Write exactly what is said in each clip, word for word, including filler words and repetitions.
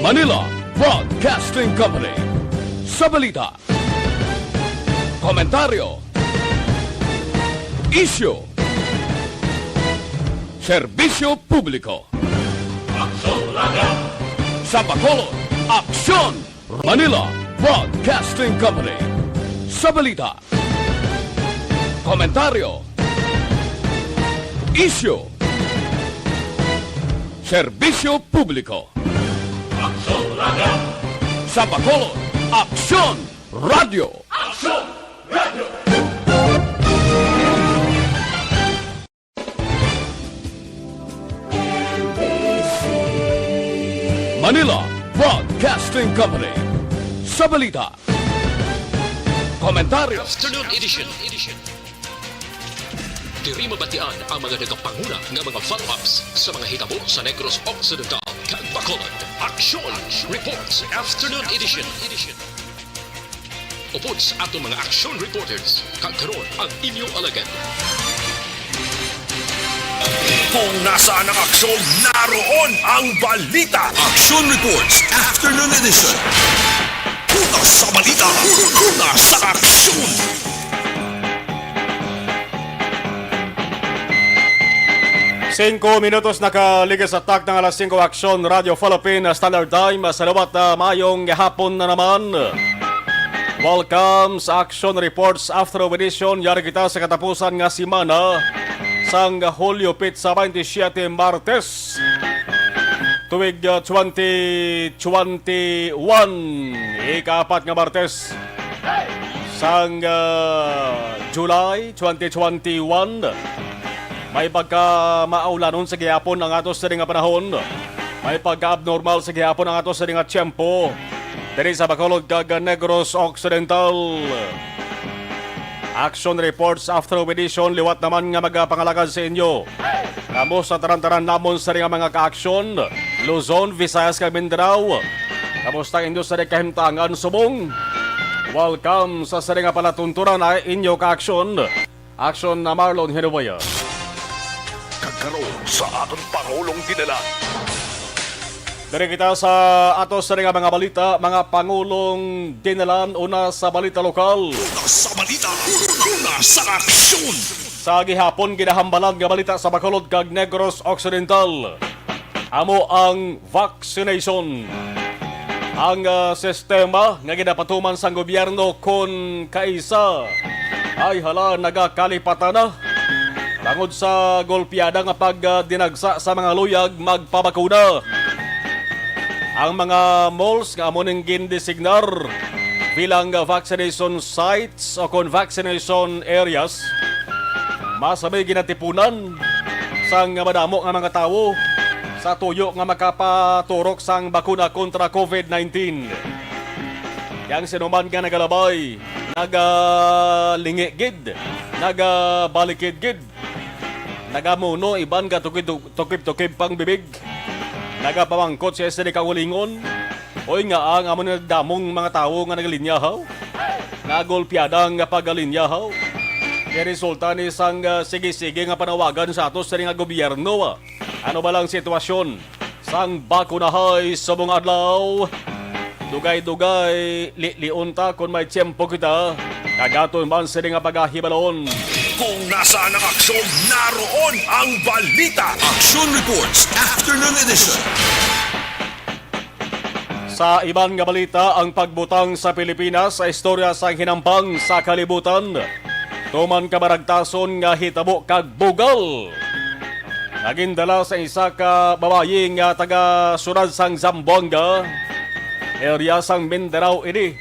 Manila Broadcasting Company. Sa balita, komentaryo, isyu, serbisyo publiko. Sa Bacolod, aksyon! Manila Broadcasting Company. Sa balita, komentaryo, isyu, serbisyo publiko. Sa Bacolod, aksyon! Radyo. Manila Broadcasting Company. Sa balita, komentaryo. Afternoon edition. Diri mabatian ang mga nagapanguna nga mga follow-ups sa mga hitabo sa Negros Occidental kag Bacolod. Action Reports Afternoon Edition. Upod sa aton mga action reporters, kag karon ang inyo alagad. Kung nasaan ang aksyon, naroon ang balita. Action Reports Afternoon Edition. Una sa balita, una sa aksyon. Singko minutos nakaligid sa takna nga alas singko, Aksyon Radio Philippine Standard Time. Sa liwat, ah, mayong hapon na naman. Welcome sa Action Reports Afternoon Edition. Yari kita sa katapusan nga semana sang Hulyo, petsa twenty-seven, Martes, tuig, ah, twenty twenty-one, ikaapat nga Martes sang, ah, July twenty twenty-one. May pagka maulanon sa gihapon ang ato sa nga panahon. May pagka-abnormal sa gihapon ang ato sa nga tiyempo diri sa Bacolod kag Negros Occidental. Action Reports Afternoon Edition, liwat naman nga magapangalagad sa inyo. Kamo sa tanan-tanan namon sa nga mga kaaksyon, Luzon, Visayas, kag Mindanao. Kamusta ang inyo sa kahimtangan subong? Welcome sa sari nga palatuntunan ay inyo kaaksyon. Aksyon na Marlon Hinuwaya. Kag karon sa aton Pangulong Dinalan. Diri kita sa ato sa nga mga balita, mga Pangulong Dinalan, una sa balita lokal. Una sa balita, una sa aksyon. Sa gihapon, ginahambalan nga balita sa Bacolod kag Negros Occidental, amo ang vaccination. Ang, ah, sistema nga ginapatuman sang gobyerno kon kaisa ay hala nagakalipatan na tungod sa golpiada nga pagdinagsa sa mga luyag magpabakuna. Ang mga malls nga amo ning gindesignar bilang vaccination sites o kon vaccination areas, mas may ginatipunan sang madamo nga mga tawo sa tuyo nga makapaturok sang bakuna kontra COVID nineteen. Yang sinuman nga nagalabay, nagalingi gid, nagabalikid gid, nagamuno, iban gatukib-tukib pang bibig. Nagapamangkot siya sa kaugalingon, "Oy, nga ang amo na damong mga tawo nga nagalinya, haw? Nagolpiada nga pagalinya, haw?" Kay resulta ni sang, ah, sige-sige nga panawagan sa ato sa nga gobyerno, ah. Ano ba lang sitwasyon sang bakunahay sa mga adlaw? Dugay-dugay, lilion ta kon may tiyempo kita. Kag aton man sini nga pagahibalon. Kung nasaan ang aksyon, naroon ang balita. Action Reports, Afternoon Edition. Sa iban nga balita, ang pagbutang sa Pilipinas sa istorya sang hinampang sa kalibutan, tuman kabaragtason nga hitabo kag bugal nga gindala sa isa ka babayi nga taga siyudad sang Zamboanga, area sang Mindanao ini,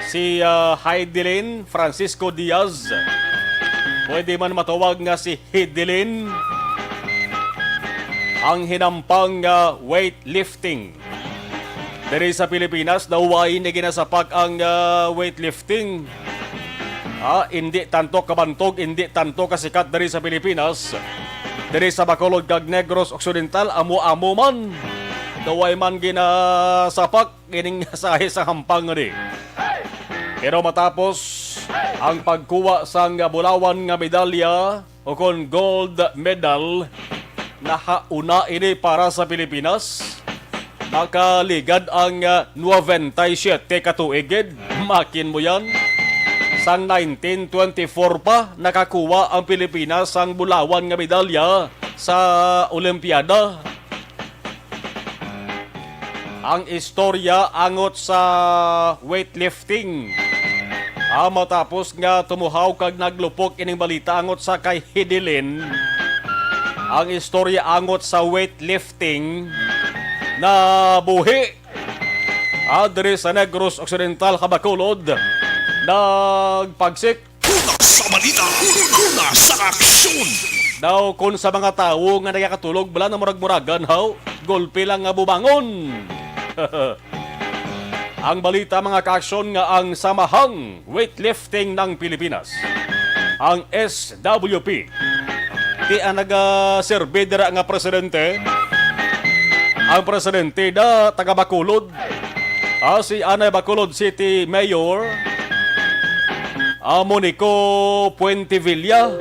si, ah, Heidelin Francisco Diaz. Pwede man matawag nga si Heidelin. Ang hinampang nga weightlifting diri sa Pilipinas, daw way ni ginasapak ang, ah, weightlifting. Ah, indi tanto kabantog, indi tanto kasikat diri sa Pilipinas. Diri sa Bacolod kag Negros Occidental, amo-amo man. Daw way man ginasapak ining sahi sa hampang ni. Pero matapos ang pagkuha sang bulawan nga medalya, o kon gold medal, nahauna ini para sa Pilipinas. Nakaligad ang, ah, noventa y siete ka tuig gid. Makin mo yan. Sang nineteen twenty-four pa, nakakuha ang Pilipinas sang bulawan nga medalya sa Olimpiada. Ang istorya angot sa weightlifting. Ah, matapos nga tumuhaw kag naglupok ining balita angot sa kay Hidilin, ang istorya angot sa weightlifting na buhi. Ah, diri sa Negros Occidental, Bacolod, nagpagsik. Una sa balita, una sa aksyon. Daw kun sa mga tawo nga nagakatulog, bala na murag-muragan, haw, gulpi lang nga bumangon. Ang balita, mga kaaksyon, nga ang Samahang Weightlifting ng Pilipinas, ang S W P, ti ang nagaserbi dira nga presidente, ang presidente da taga Bacolod, ah, si anay Bacolod City Mayor, ah, Monico Puentevilla.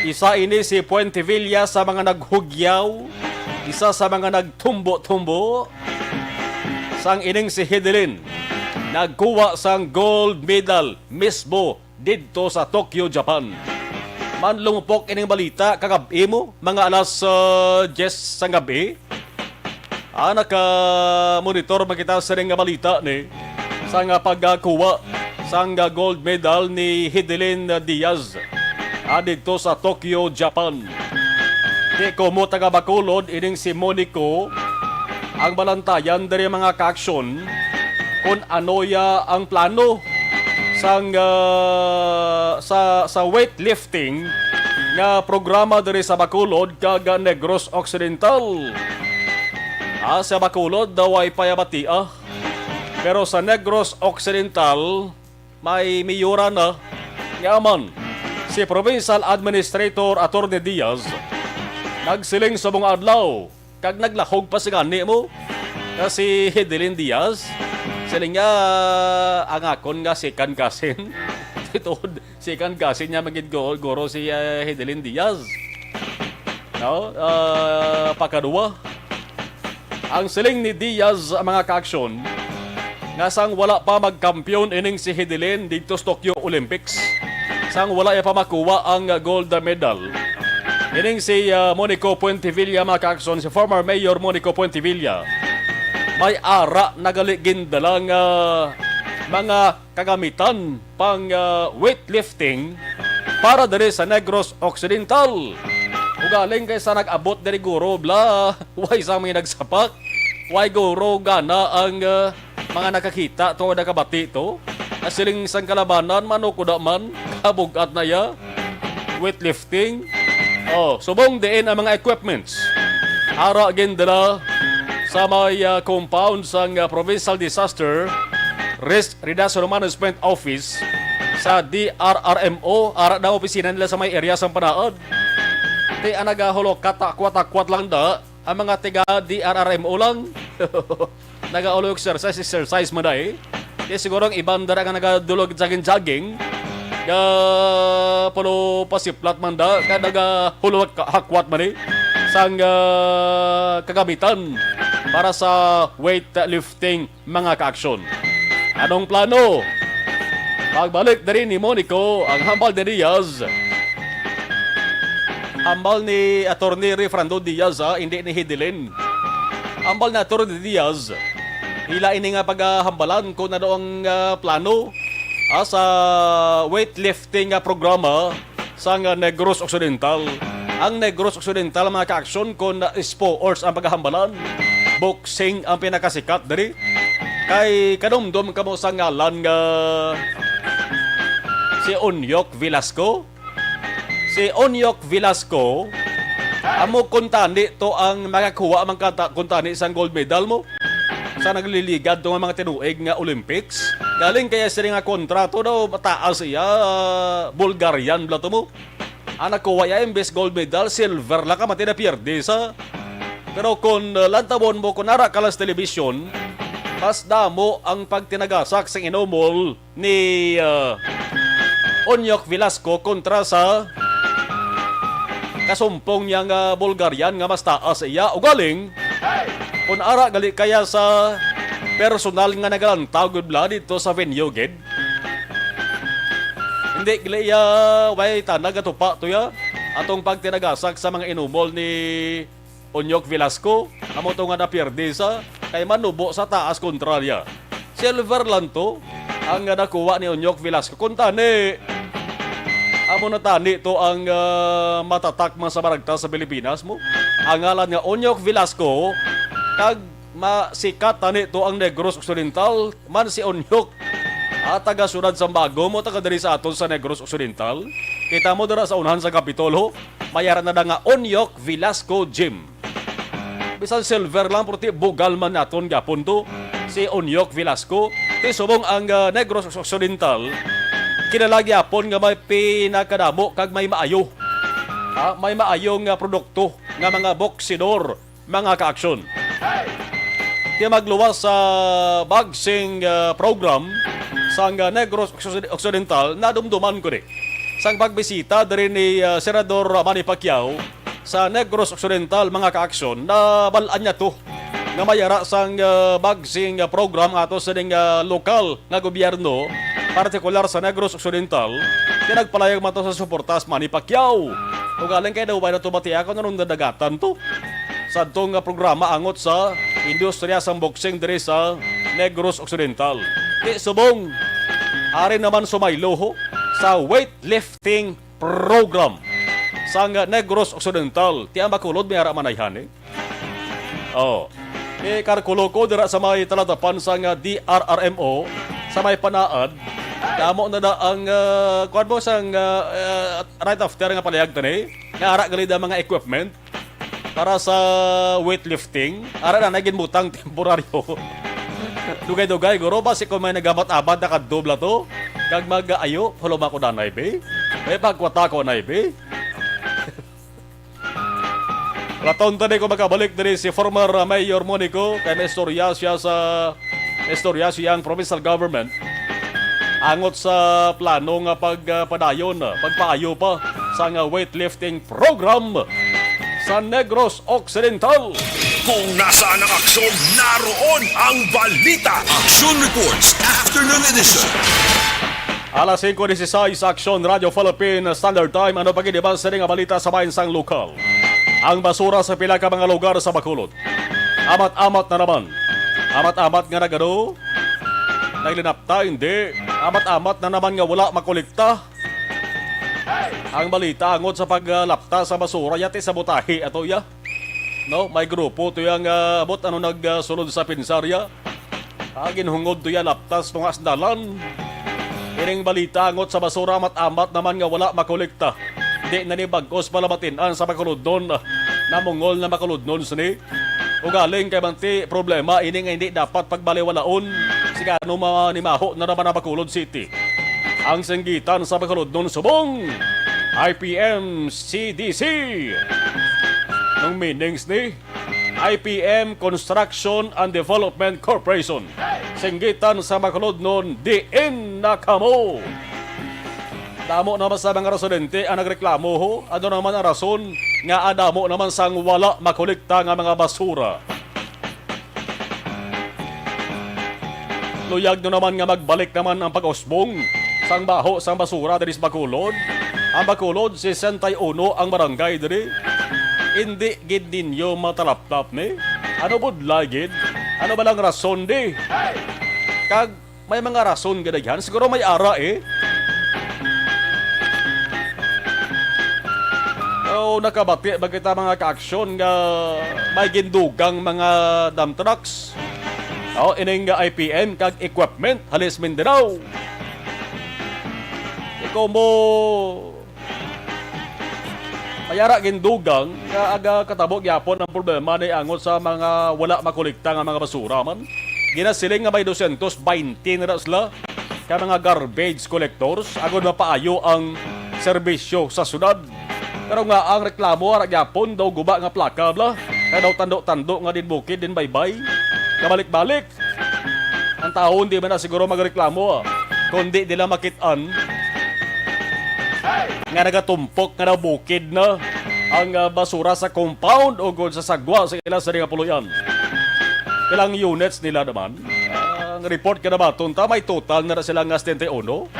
Isa ini si Puentevilla sa mga naghugyaw, isa sa mga nagtumbo-tumbo, sang ining si Hidilin nagkuha sang gold medal mismo didto sa Tokyo, Japan. Manlumupok ining balita kagab-i mo, mga alas, ah, diyes sang gabi. Ah, naka-monitor man kita sining nga balita ni sang pagkuha sang gold medal ni Hidilin Diaz, ah, didto sa Tokyo, Japan. Di komo taga Bacolod ining si Monico ang balantayan diri, mga kaaksyon, kun ano ya ang plano sang, ah, sa, sa weightlifting nga programa diri sa Bacolod kag Negros Occidental. Ah, sa Bacolod daw ay payabatia, pero sa Negros Occidental may miyura na nga man si Provincial Administrator Attorney Diaz nagsiling subong adlaw kag naglahog pa si gani mo nga si Hidilin Diaz. Siling niya, ang akon nga second cousin. Tituod, second cousin niya magid gu-, guro si, eh, Hidilin Diaz. No? Ah, pakadua, ang siling ni Diaz, ang mga kaaksyon, nga sang wala pa magkampiyon ining si Hidilin didto sa Tokyo Olympics, sang wala iya pa makuha ang gold medal, ining si, ah, Monico Puentevilla, mga kaaksyon, si former Mayor Monico Puentevilla, may ara na gali gindala nga mga kagamitan pang, ah, weightlifting para diri sa Negros Occidental. Ugaling kay sa nag-abot diri guro, bla, way sa may nagsapak. Way guro gana ang, ah, mga nakakita to, nakabati to. Nasiling sang kalabanan, manukuda man, kabug-at na ya. Weightlifting. Oh, subong diin ang mga equipments. Ara gindala sa may, ah, compound sang, ah, Provincial Disaster Risk Disaster Management Office sa D R R M O, ara na opisina nila sa may area sang Panaad. Ti ang nagahulog, katakwat-takwat lang da ang mga tiga D R R M O lang. Nagahulog exercise, exercise man dai. Ti siguro ang iban dara nga nagadulog jogging-jogging, ga pulo pasiplat man da, ka nagahulog ka-, hakwat man eh, sang, ah, kagamitan para sa weightlifting, mga kaaksyon. Anong plano? Pagbalik diri ni Monico, ang hambal ni Diaz. Hambal ni Attorney Refrando Diaz, ah, hindi ni Hidilin. Hambal ni Attorney Diaz, ila ini nga paghambalan kung ano ang, ah, plano, ah, sa weightlifting nga programa sang, ah, Negros Occidental. Ang Negros Occidental, mga kaaksyon, kon, ah, sports ang paghahambalan, boxing ang pinakasikat diri. Kay kadumdom kamo sa ngalan nga si Onyok Velasco. Si Onyok Velasco, amo kuntani to ang makakuha man kata-, kuntani sang gold medal mo sa nagliligad to nga mga tinuig nga Olympics. Galing kaya sila nga kontrato daw mataas iya, Bulgarian bala to mo. Ang nakuha iya imbes gold medal, silver lang ka, mati na pierde sa. Pero kung, uh, lantawon mo, kung nara ka lang sa telebisyon, mas damo ang pagtinagasak sa inomol ni, uh, Onyok Velasco kontra sa kasumpong niya nga Bulgarian nga mas taas iya. Ugaling, kung ara gali kaya sa personal nga nagalantaw gud bala dito sa venue gid, hindi gali iya way tanag atupa to ya atong pagtinagasak sa mga inumol ni Onyok Velasco, amo to nga napierde sa kay manubo sa taas kontrarya. Silver lang to ang nakuha ni Onyok Velasco. Kung tani, amo na tani to ang, ah, matatak man sa maragta sa Pilipinas mo. Ang ngalan nga Onyok Velasco, kag masikat tani to ang Negros Occidental, man si Onyok. Ah, taga Siyudad Sambago mo, taga diri sa aton sa Negros Occidental. Kita mo dira sa unahan sa Kapitolyo, may ara na nga Onyok Velasco Gym. Bisan silver lang, pero ti bugal man naton gyapon to. Si Onyok Velasco, ti subong ang, ah, Negros Occidental, kilala gyapon nga may pinakadamo kag may maayo. Ah, may maayo nga produkto nga mga boksidor, mga kaaksyon. Ti magluwas sa boxing, ah, program sang, ah, Negros Occ-, Occidental, nadumduman ko ni sang pagbisita diri ni, ah, Senador Manny Pacquiao sa Negros Occidental, mga kaaksyon, nabal-an niya to nga may ara sang, ah, boxing, ah, program ato sa ning, ah, lokal nga gobyerno, partikular sa Negros Occidental, kay nagpalayag man to sa suporta sa Manny Pacquiao. Ugaling kay daw na to batiya kung anong nadagatan to sa atong, ah, programa angot sa industriya sang boxing diri sa Negros Occidental. Ti subong, ari naman sumaylo ho sa weightlifting program sang Negros Occidental. Ti ang Bacolod may ara man ay hani. Oh. Eh, karkulo ko dira sa may talatapan sang D R R M O, sa may Panaad. Damo na na ang, ah, kuwan mo sang, ah, ah, right after nga palayag tani. Nga ara gali ang mga equipment para sa weightlifting. Ara na, na ginbutang temporaryo. Dugay-dugay, guro, basi kung may nagamat-amat, nakadobla to. Kag mag-ayo, huluma ko nanay, be. May pagkwata ko, nay, be. Raton tani ko makabalik diri si former, uh, Mayor Monico, kay may istorya siya sa, may istorya siya ang provincial government angot sa plano nga pag, uh, padayon, uh, pagpaayo pa sa nga weightlifting program sa Negros Occidental. Kung nasaan ang aksyon, naroon ang balita. Action Reports, Afternoon Edition. Alas singko dieciséis, Aksyon, Radyo Philippine Standard Time. Ano pa gid iban sini nga balita sa bahin sang lokal? Ang basura sa pila ka mga lugar sa Bacolod. Amat-amat na naman. Amat-amat nga nagano? Naglinapta, hindi. Amat-amat na naman nga wala makolekta. Ang balita angot sa paglapta sa basura, yati sa butahi ato ya. No, may grupo to yang, ah, abot ano nagsulod sa pinsarya. Ah, ginhungod to ya laptas mga sandalan. Ining balita angot sa basura, amat-amat naman nga wala makolekta. Di na ni bagos pala matin-an sa Bacolodnon. Namungol na Bacolodnon sini. Ugaling kay manti problema ini nga hindi dapat pagbaliwalaon. Sigano manimaho na naman ang Bacolod City. Ang singgitan sa Bacolodnon subong I P M C D C. Ang meanings ni I P M Construction and Development Corporation. Singgitan sa Bacolodnon, diin na kamo? Damo naman sa mga residente ang nagreklamo, ho. Ano naman ang rason nga adamo naman sang wala makolekta nga mga basura? Luyag no naman nga magbalik naman ang pag-usbong sang baho sang basura diri sa Bacolod. Ang Bacolod, sesenta y uno ang barangay diri. Hindi gid ninyo matalaptap ni? Ano budlay gid? Ano ba lang rason di? Kag may mga rason gid yan. Siguro may ara eh. O nakabati ba kita, mga kaaksyon, nga may gindugang mga dump trucks? O, ining I P M kag equipment, halis Mindanao. Ikaw mo, may ara gindugang nga aga katabo gyapon ang problema ni angot sa mga wala makolekta nga mga basura man. Ginasiling nga may dosyentos baynte na sila ka mga garbage collectors agod mapaayo ang serbisyo sa syudad. Pero nga ang reklamo ara gyapon daw guba nga plaka bla, kay daw tando-tando nga din bukid din baybay. Kabalik-balik. Ang tawo hindi man na siguro magreklamo, ah, kundi nila makit-an nga nagatumpok nga daw bukid na. ang, ah, basura sa compound o gud sa sagwa sa ila sa nga puloy-an. Ilang units nila naman? Ang report nga nabaton ta, may total na, na sila nga setenta y uno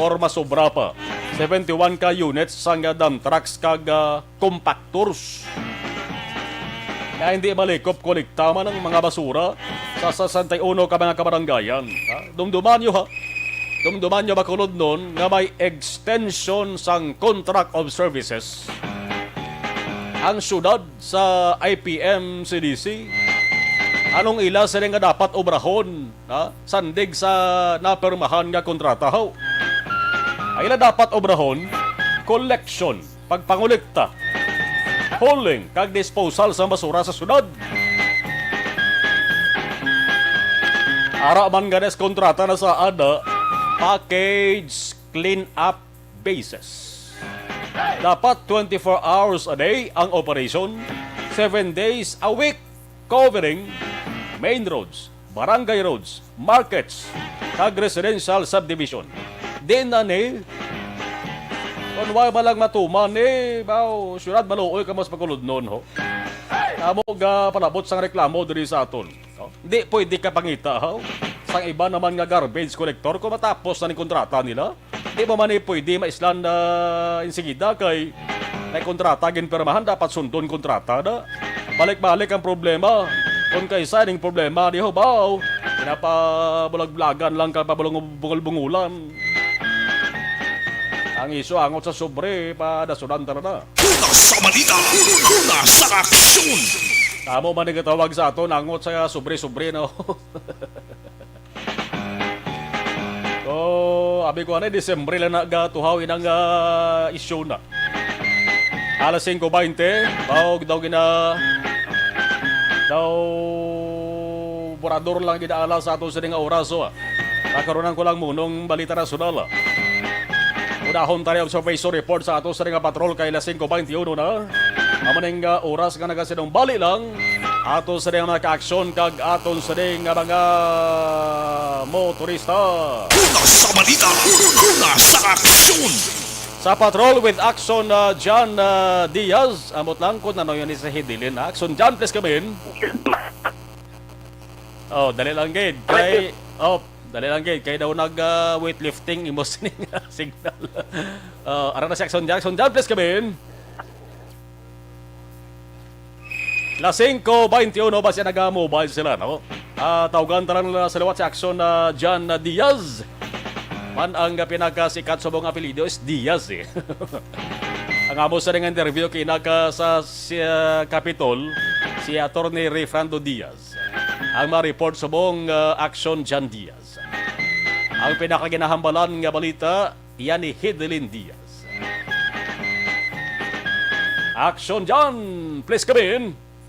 or mas sobra pa. Seventy-one ka units sang, ah, dump trucks kag, ah, compactors. Kaya hindi malikop, kolekta man ang mga basura sa sesenta y uno ka mga kabaranggayan. Ha? Dumduman nyo, ha? Dumduman nyo, Bacolodnon, nga may extension sang contract of services ang syudad sa I P M C D C. Anong ila sila nga dapat obrahon, ha? Sandig sa napirmahan nga kontrata, ho? Ang ila dapat obrahon, collection, pagpangolekta, hauling, kag disposal sa basura sa syudad. Ara man nga kontrata na sa ada, package clean up basis. Dapat twenty-four hours a day ang operation, seven days a week, covering main roads, barangay roads, markets, kag residential subdivision. Di na ni, kung wa ba lang matuman ni, baw, syudad maluoy ka mas Bacolodnon, ho. Amo ga palabot sang reklamo diri sa aton. No? Di pwede ka pangita, ho. Sang iba naman nga garbage collector kung matapos na ni kontrata nila. Di mo man ni pwede maislan na insigida kay may kontrata ginpirmahan, dapat sundon kontrata na. Balik-balik ang problema. Kung kaysa ning problema, di ho ba? Pinapabulag-bulagan lang ka, pabulong-bungulan. Ang isyu angot sa sobre, padasunan talaga. Una sa balita, una sa aksyon. Amo man ang tawag sa aton, angot sa sobre-sobre, no? So, abi ko, ano, Disyembre lang nagatuhaw inang, ah, isyu na. Alas singko baynte, baog daw gina-, daw burador lang ginaala sa ato sini nga oras, oh. Nakarunan ko lang munong balita nasyonal, ah. Unahon tayo observation report sa ato sini nga patrol kay alas singko baynte uno na. Amo ning, ah, oras nga nagasinumbali lang. Ato sa mga ka-aksyon kag aton sa nga mga motorista. Una sa balita, una sa aksyon. Sa patrol with Action, uh, John, uh, Diaz. Amot lang kung ano yun sa Hidilin. Action John, please come in. Oh, dali lang, gid. Kay, oh, dali lang, gid. Kay daw nag, uh, weightlifting, imo sining signal. Uh, ara na si Action John. Action John, please come in. Las singko baynte uno, basi naga-mobile sila, no? Ah, tawgan ta lang na sa liwat si Action na John Diaz. Man ang pinakasikat sa mga apelyido is Diaz, eh. Ang amo sa nga interview kay naka sa, sa Capitol, si Attorney Refrando Diaz. Ang ma-report subong, ah, Action John Diaz. Ang pinakaginahambalan nga balita, yan ni Hidelin Diaz. Action John, please come in.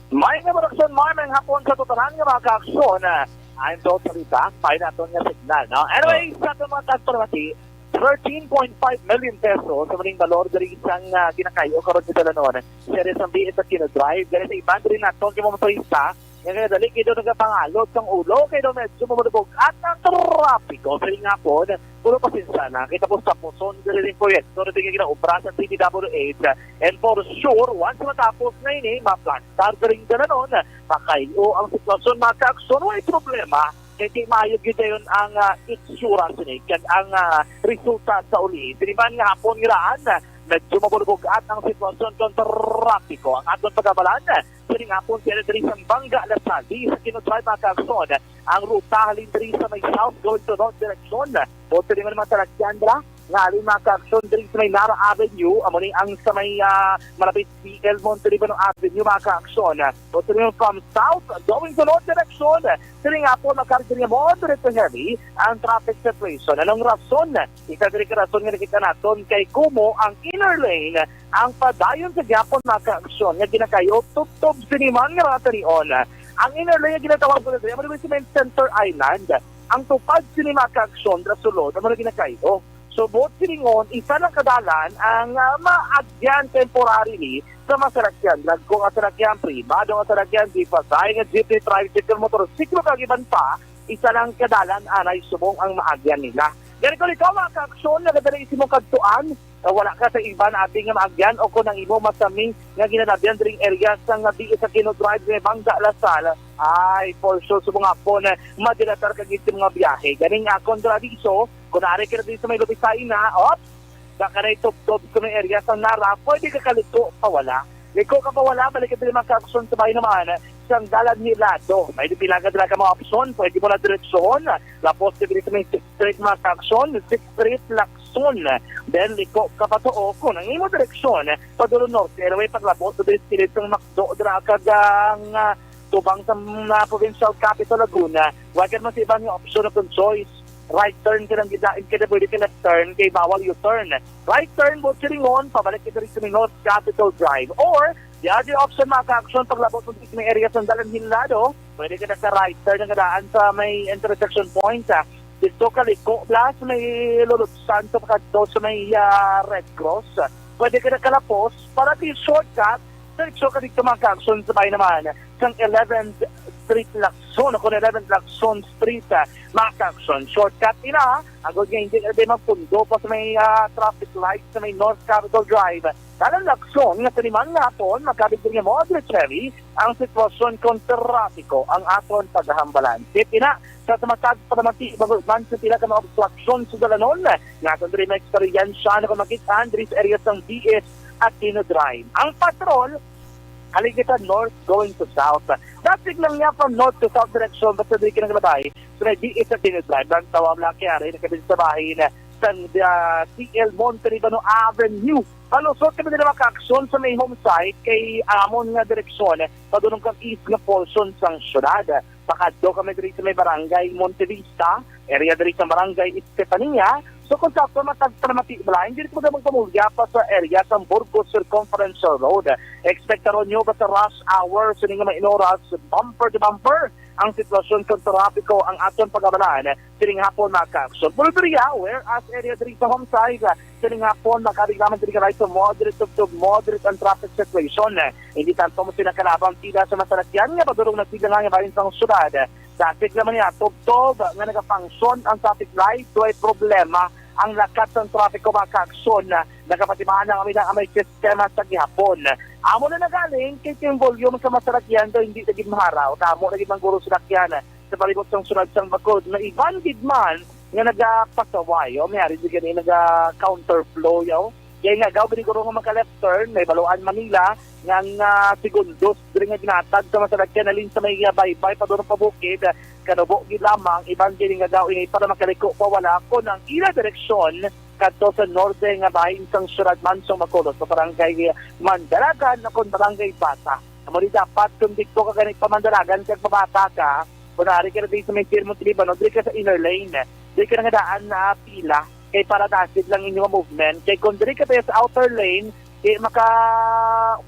May nga production, may, may hapon sa tutanan nga mga ka-aksyon. Ah, I'm Dol Salita, may naton nga signal, no? Anyway, sa atong mga kasparamati, thirteen point five million pesos sa maning balor diri isang, ah, ginakayo karon sa dalanon. Siya rin sa B S Aquino Drive, diri sa iban diri naton kay mga motorista, nga kaya dali kayo nagapangalot sang ulo, kay daw medyo mamulubog at ang trapiko sa ining hapon. Pero pasensya na, kita po sa puson diri ning proyekto na tingin ginaobra sa D P W H. And for sure, once matapos na ini, maplastar diri dalanon, makayo ang sitwasyon, mga ka-aksyon, way problema. Kay di maayo gyud dayon ang, ah, itsura sini kag ang, ah, resulta sa uli. Sini man nga hapon nga daan, medyo mabulbugat ang sitwasyon kon trapiko. Ang aton pag-amalan, sining hapon, siya diri sa Banga, Lasal, sa Aquino Drive, mga ka-aksyon. Ang ruta halin diri sa may south going to north direction. O, diri man mga talagyan dira nga halin, mga ka-aksyon, diri sa may Nara Avenue, amo ni ang sa may, ah, malapit si El Monte Libano Avenue, mga ka-aksyon. O, diri man from south going to north direction, diri nga po, mga ka-aksyon, diri moderate to heavy ang traffic situation. Anong rason? Isa diri ka rason nga nakita naton kay kumo ang inner lane ang padayon sa gyapon, mga ka-aksyon, nga ginakayo tubtob sini man nga mga tanion. Ang inner lane nga ginatawag ko na diri, amo ni sa may Center Island. Ang tupad sini, mga ka-aksyon, ra sulod, amo na ginakayo. So, buot silingon, isa lang kadalan ang, ah, maagyan temporarily sa mga sarakyan. Dagko nga sarakyan, pribado nga sarakyan, jeep, pasay nga jeepney, tricycle, motorsiklo, kag iban pa, isa lang kadalan anay subong ang maagyan nila. Gani kung ikaw, mga ka-aksyon, nagadala sa imong kadtuan, ah, wala ka sa iban abi nga maagyan, o kung ang imo masami nga ginalabyan diri area sang B S Aquino Drive, may Bangga, La Salle, ay, for sure, subong hapon, eh, madilatar ka gid sa mga biyahe. Ganing akon dira abiso, kung naari ka na din sa may Lubisaina, ops, baka na itubtob sa may area sa Nara, pwede ka kaliko pawala. Liko ka pawala, balik ka diri, mga ka-aksyon, sa bahin naman sang Dalan Hilado. May pila ka dira ka mga opsyon, pwede mo na direksyon. Lapos ka diri sa may Sixth Street, mga ka-aksyon, Sixth Street, Lacson. Then, liko ka patuo kung ang imo direksyon padulong norte. Anyway, paglapos sa diri sa kilid sang McDo, dira ka gang, ah, tubang sa, ah, provincial capital Laguna. Wala ka naman sa iba nga opsyon o kung choice. Right turn ka lang gidain ka na, pwede ka left turn, kay bawal U-turn. Right turn, Bochiringon, pabalik ka diri sa may North Capitol Drive. Or, the other option, mga ka-aksyon, paglabot mo sa may area sa Dalan Hilado, pwede ka na sa right turn nga daan sa may intersection point, ah. Dito ka liko, plus may Lolo Santo, pakadto sa may, ah, Red Cross. Pwede ka na kalapos para di shortcut, diretso ka dito, mga ka-aksyon, sa bahin naman sang eleventh Street Lacson, o kung eleventh Lacson Street, ah, mga ka-aksyon. Shortcut ina, agod nga hindi na din magpundo pa sa may, ah, traffic light sa may North Capitol Drive. Dalan Lacson, nga taniman nga hapon, makabig din mo, Andre Cherry, ang sitwasyon kung trapiko ang aton paghahambalan. Tip ina, sa tumatag pa naman ti, bagod man sa pila ka mga obstruction sa dalanon, nga aton diri may eksperyensya na kung makita diri sa area sang B S Aquino Drive. Ang patrol, halin kita north going to south. Dating lang niya from north to south direction, basta diri ka naglabay, sa may B S Aquino Drive, ang tawag lang kaya rin, nakabili sa bahin, sa, ah, C L Monte Libano Avenue. Palusot kami nila mga ka-aksyon sa may home site kay amon nga direksyon, padulong kang east nga portion sang syudad. Pakadto kami diri sa may barangay Montevista, area diri sa barangay Estefania. So kung sakto matagta na mati-, blind, diri mo daw magpamulya pa sa area sa Burgos Circumferential Road. Expectaron nyo ba sa rush hour sa nga mga inoras, bumper to bumper ang sitwasyon sa trapiko ang aton pag-abalan sining hapon, mga ka-aksyon. Pulveria, whereas area diri sa home side, sining hapon, makabig naman diri ka right to moderate to, to moderate ang traffic situation. Hindi tanto mo sila kalabang pila sa masalakyan nga padulong nagpila nga bahin sang syudad. Traffic naman niya, tubtob nga nagafunction ang traffic light, way problema ang lakat sang trafiko, mga ka-aksyon. Nagapatimaan ang amila ang may sistema sa gihapon. Amo na nagaling kay yung volume sa masalakyan daw hindi na gid maharaw. Damo na gid ang guro salakyan sa palibot sang syudad sang Bacolod, nga iban gid man nga nagapasaway, o may ari di gani naga-counterflow, yo. Kaya nga, gaw gani guro nga maka-left turn, may baluan Manila, nga ang, ah, segundos diri nga ginatag sa masalakyan halin sa may, ah, baybay, padulong pa bukid, ah, kanubo gid lamang, iban gid nga gaw ini para makaliko pa wala kon ang ila direksyon kadto sa norte nga bahin sang syudad man sang Bacolod, sa barangay Mandalagan o kon barangay Bata. Amo ni dapat kung dito ka gani pa Mandalagan kag mabata ka, kung naari ka na dito sa may Pier Monte Libano, diri ka sa inner lane. Diri ka na nga daan na pila. Kay para dasid lang inyo nga movement. Kay kung diri ka tayo sa outer lane, di maka,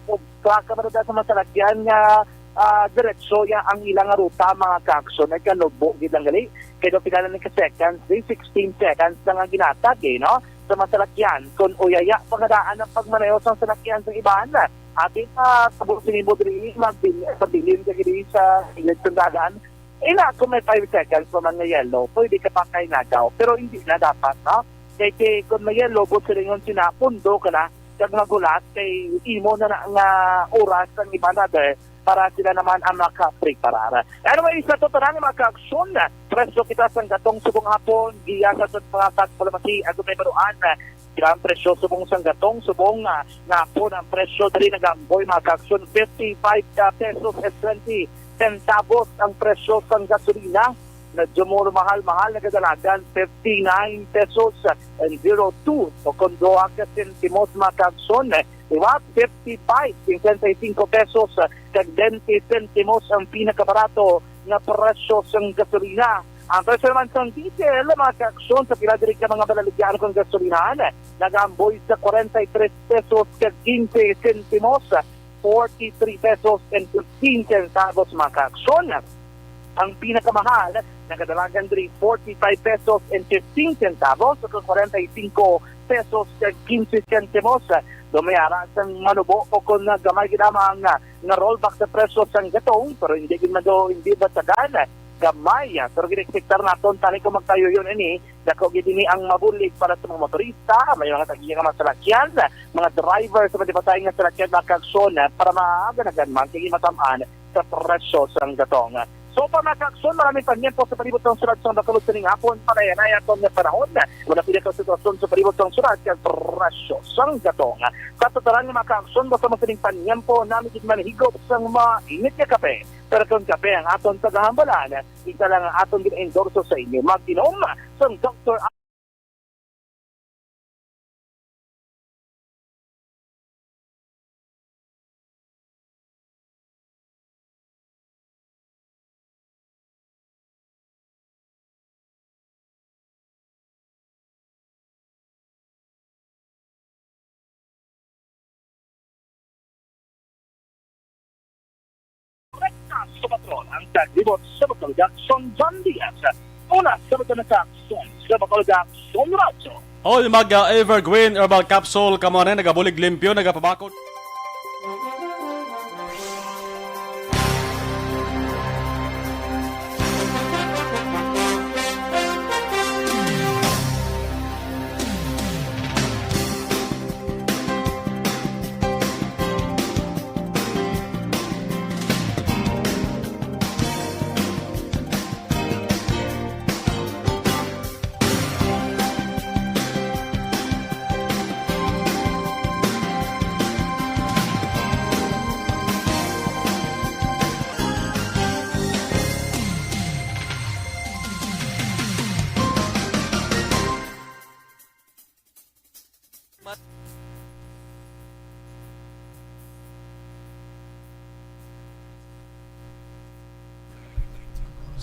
ug ka ka ba sa masalakyan nga, ah, diretso ya ang ilang ruta, mga ka-aksyon. Ay kanubo gid lang gali. Kay daw pila na ni ka seconds, di sixteen seconds lang ang ginatag, eh, no? Sa masalakyan. Kung uyaya, pangadaan ang pagmaneho sa salakyan sa iban, atin pa, sa busi nimo diri, magbil-, pabilin ka gid sa gilid sa dalan. Ina, kung may five seconds pa man nga yellow, pwede ka pa kay nagaw. Pero hindi na dapat, no? Kay, kay kung may yellow, but silingon sina, pundo ka na, kag magulat, kay imo na, na nga oras ang iban, rather, para sila naman ang makapreparar. Anyway, sa totoran, mga ka-aksyon, presyo kita sang gatong subong hapon, giya sa tot-, mga tagpalamati, at may baruan, sila ang presyo subong sang gatong, subong, ah, nga hapon ang presyo diri nag-amboy, mga ka-aksyon, fifty-five pesos and twenty centavos ang presyo sang gasolina. Medyo mo mahal-mahal, nagadalagan fifty-nine pesos and zero two o kon duha ka sentimos, mga ka-aksyon. Liwat, fifty-five, cincuenta y cinco pesos kag twenty sentimos ang pinakabarato nga presyo sang gasolina. Ang presyo naman sang diesel, mga ka-aksyon, sa pila diri ka mga balaligyan kung gasolinahan, nag-amboy sa forty-three pesos kag quince sentimos, forty-three pesos and fifteen centavos, mga ka-aksyon. Ang pinakamahal, nagadalagan diri forty-five pesos and fifteen centavos o forty-five pesos kag quince sentimos. Dumayara sang manubo o kon gamay gid lamang nga rollback sa presyo sang gatong, pero hindi gid mado, hindi batagan. Gamay, pero gin-expectar naton tani kung magtayo yun ini, Dako gid ini ang mabulig para sa mga motorista, may mga tag-iya nga mga salakyan, mga driver sa madibatay nga salakyan, mga kaagsoon, para maaga na gani man kay matam-an sa presyo sang gatong. So, pa, mga kaagsoon, maraming panyempo sa palibot sang syudad sang Bacolod sining hapon. Panayanay aton nga panahon, wala pila ka sitwasyon sa palibot sang syudad kag presyo sang gatong. Sa totalan nga mga kaagsoon, basta mo sining panyempo, nami gid manhigop sang mainit nga kape. Pero kung kape ang aton pagahambalan, isa lang ang aton gina-endorso sa inyo. Mag-inom sang Doktor Rekta sa patron ang taglibot sa Bacolod, Jackson John Diaz. Una sa Bacolod, Jackson, sa Bacolod, Jackson Radyo. All Maga Evergreen Herbal Capsule, kamo na nagabulig limpyo, nagapabakod.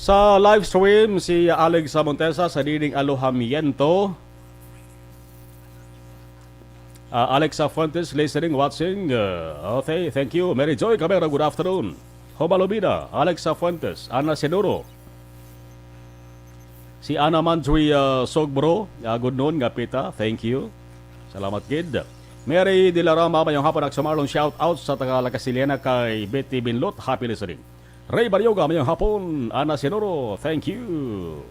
Sa live stream, si Alex Montesa sa diding alojamiento. Ah, Alexa Fuentes, listening, watching. Ah, okay, thank you. Mary Joy Camero, good afternoon. Homalubida, Alexa Fuentes, Ana Sinuro. Si Ana Manjui, ah, Sogbro, ah, good noon, nga pita. Thank you. Salamat gid. Mary Dilarama, mayong hapon, Akso Marlon, shout out sa taga La Castellana kay Betty Binlot, happy listening. Ray Barioga, mayong hapon, Ana Sinuro, thank you.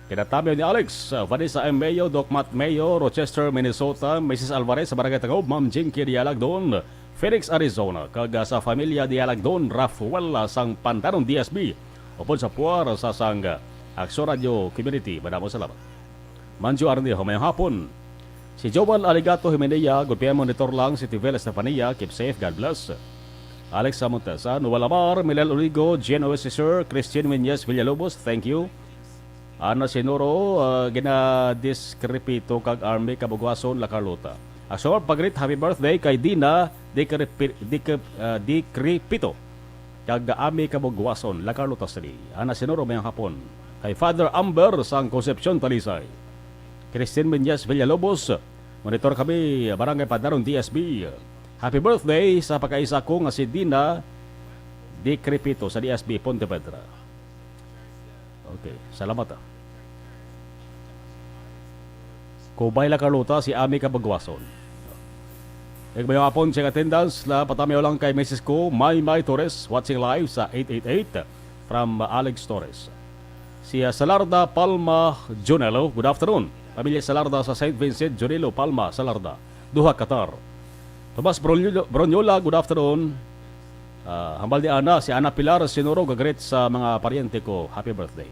Kinatamyo ni Alex, uh, Vanessa M. Mayo, Doc Matt Mayo, Rochester, Minnesota, Missus Alvarez sa Barangay Tangob, Ma'am Jinky Dialagdon, Phoenix, Arizona, kag, uh, sa familia Dialagdon, Rafael, uh, sang Pandanon D S B, upod sa puwar sa sang, uh, Akso Radio Community. Madamo salamat. Manjo Arnejo, mayong hapon. Si Joel Aligato Himenea, good P M monitor lang, City Vale, Estefania, keep safe, God bless. Alex Samontes, ah, Noel Amar, Milel Oligo, Jen Oesisur, Christian Menyes Villalobos, thank you. Ana Sinuro, ah, ginadiskripito kag Army Kabugwason, La Carlota. Aksyon, pagrit, happy birthday kay Dina Dikripi-, Dikri-, ah, Dikripito. Kag Ami Kabugwason, La Carlota City. Ana Sinuro, mayong hapon. Kay Father Amber sang Concepcion, Talisay. Christine Menyes Villalobos, monitor kami, Barangay Pandanon, D S B. Happy birthday sa pagkaisa ko nga si Dina Dikripito sa D S B Pontevedra. Okay, salamat, ah. Kubay, La Carlota, si Ami Kabagwason. Igmayo hapon, check attendance, la patamiyo lang kay misis ko, Maymay Torres, watching live sa eight eight eight from Alex Torres. Si, ah, Salarda Palma Junelo, good afternoon. Pamilya Salarda sa Saint Vincent, Junelo, Palma, Salarda, Doha, Qatar. Tomas Bronyola, Bronyola, good afternoon. Ah, hambal ni Ana, si Ana Pilar Sinuro, gagreet sa mga paryente ko. Happy birthday.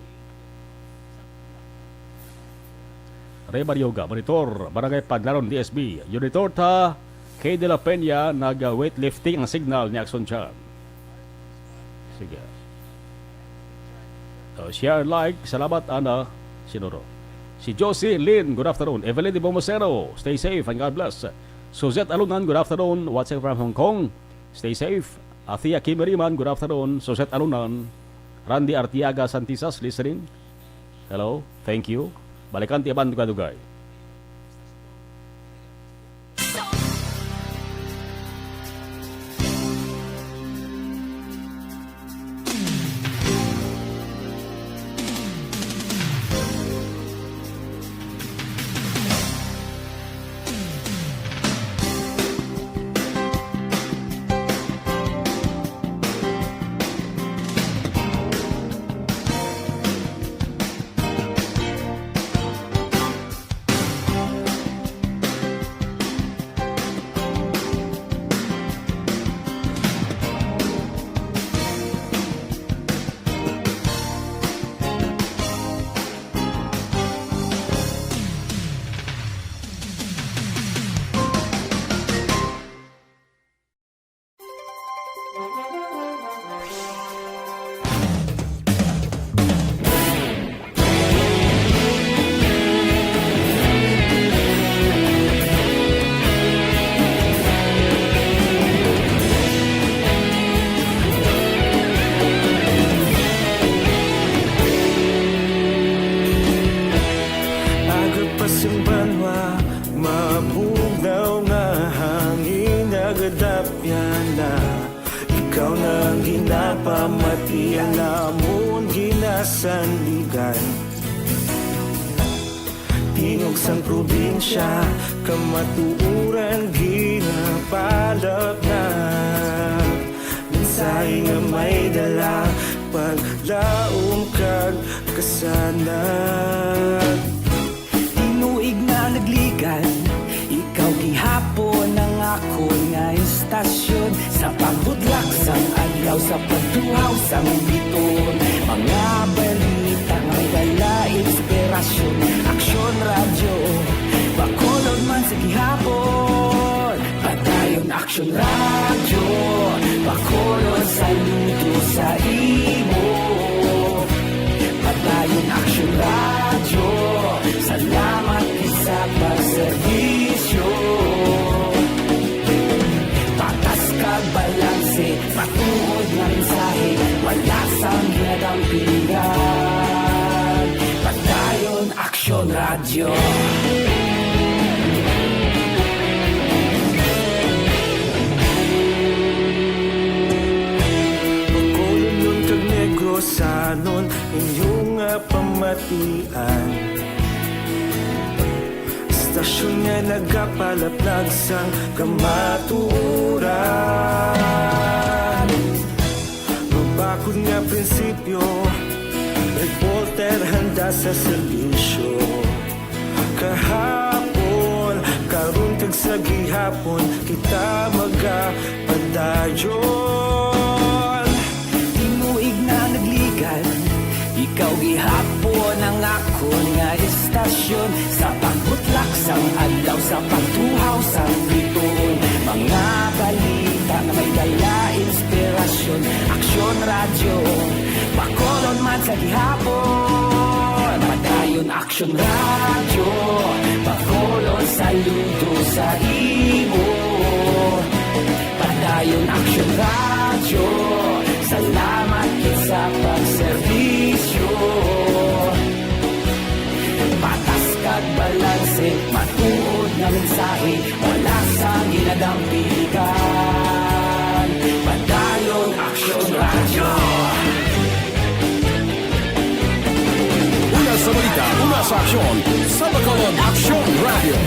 Ray Barioga, monitor, Barangay Pandanon, D S B. Monitor ta, Kay de la Peña, nag-weightlifting ang signal ni Axon Chan. Sige. Oh, share, like. Salamat, Ana Sinuro. Si Josie Lynn, good afternoon. Evelyn de Bomosero, stay safe and God bless. Suzette Alunan, good afternoon. Watching from Hong Kong. Stay safe. Athea Kimeriman, good afternoon. Suzette Alunan. Randy Artiaga Santisas, listening. Hello. Thank you. Balikan ti iban dugay-dugay. Aga pa sing banwa, mabugnaw nga hangin nagadapyan na. Ikaw na ang ginapamati, ang amon ginasandigan. Tingog sang probinsya, kamatuoran ginapalapnag. Mensahe nga may dala, paglaom kag kasanag. Tinuig na nagligan, ikaw gihapon ang akon nga istasyon. Sa pagbutlak sang adlaw, sa pagtuhaw sang biton, mga balita nga may dala inspirasyon. Aksyon Radyo, Bacolod man sa gihapon. Padayon Aksyon Radyo, Bacolod, saludo sa imo. Padayon Aksyon Radyo, salamat gid sa pagserbisyo. Patas kag balanse, matuod nga mensahe, wala sang ginadampigan. Padayon Aksyon Radyo. Bacolodnon kag Negrosanon, inyo nga pamatian. Istasyon nga nagapalaplag sang kamatuoran. Mabakod nga prinsipyo, reporter handa sa serbisyo. Kahapon, karon kag sa gihapon, kita magapadayon. Tinuig na nagligan, ikaw gihapon ang akon nga istasyon. Sa pagbutlak sang adlaw, sa pagtuhaw sang bituon, mga balita nga may dala inspirasyon. Aksyon Radyo, Bacolod man sa gihapon. Padayon Aksyon Radyo, Bacolod, saludo sa imo. Padayon Aksyon Radyo, salamat gid sa pagserbisyo. Patas kag balanse, matuod nga mensahe, wala sang ginadampigan. Padayon Aksyon Radyo. Una sa balita, una sa aksyon, sa Bacolod Aksyon Radyo.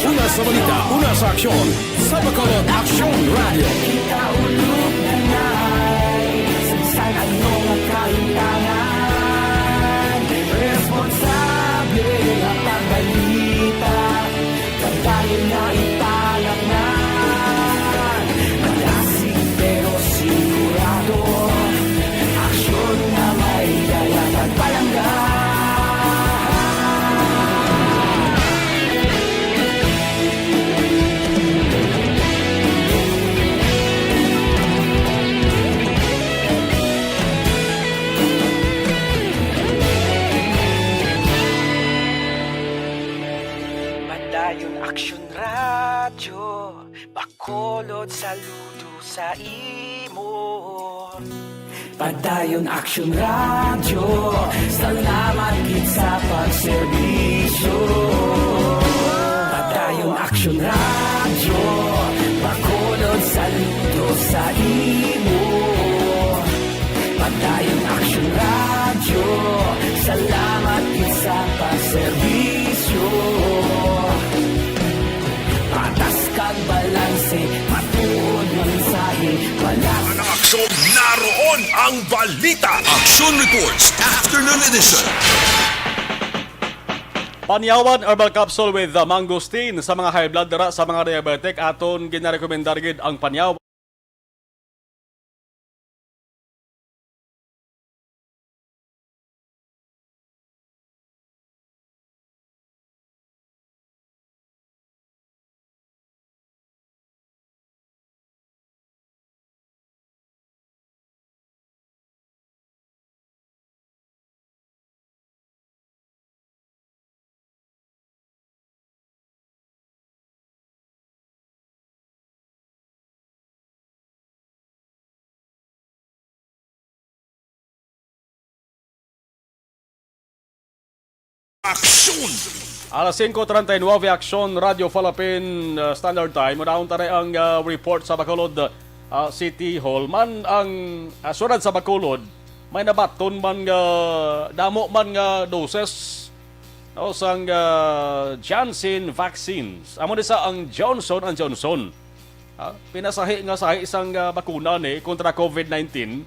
Una sa balita, una sa aksyon, sa Bacolod Aksyon Radyo. Kita ulog na na'y sa bisan ano nga kahitangan. Responsable nga pagbalita, padayon nga ipalapnan. Madasig pero sigurado, aksyon nga may dala pagpalangga. Padayon Aksyon Radyo, Bacolod, saludo sa imo. Padayon Aksyon Radyo, salamat gid sa pagserbisyo. Padayon Aksyon Radyo, Bacolod, saludo sa imo. Padayon Aksyon Radyo, salamat gid sa pagserbisyo. Patas kag balanse, matuod nga mensahe, wala. Ang aksyon, naroon ang balita. Aksyon Reports, Afternoon Edition. Panyawan Herbal Capsule with the Mangosteen sa mga high blood, dara sa mga diabetic, aton ginarekomendar gid ang Panyawan. Aksyon! Alas singko treinta y nueve, Aksyon, Radyo Falapin, uh, Standard Time. Unahon ta na ang, uh, report sa Bacolod, uh, City Hall. Man ang, uh, siyudad sa Bacolod, may nabaton man nga, damo man nga doses, no, sang, uh, Janssen vaccines. Amo ni sa ang Johnson and Johnson. Ha? Pinasahi nga sahi sang, ah, bakuna ni kontra COVID nineteen.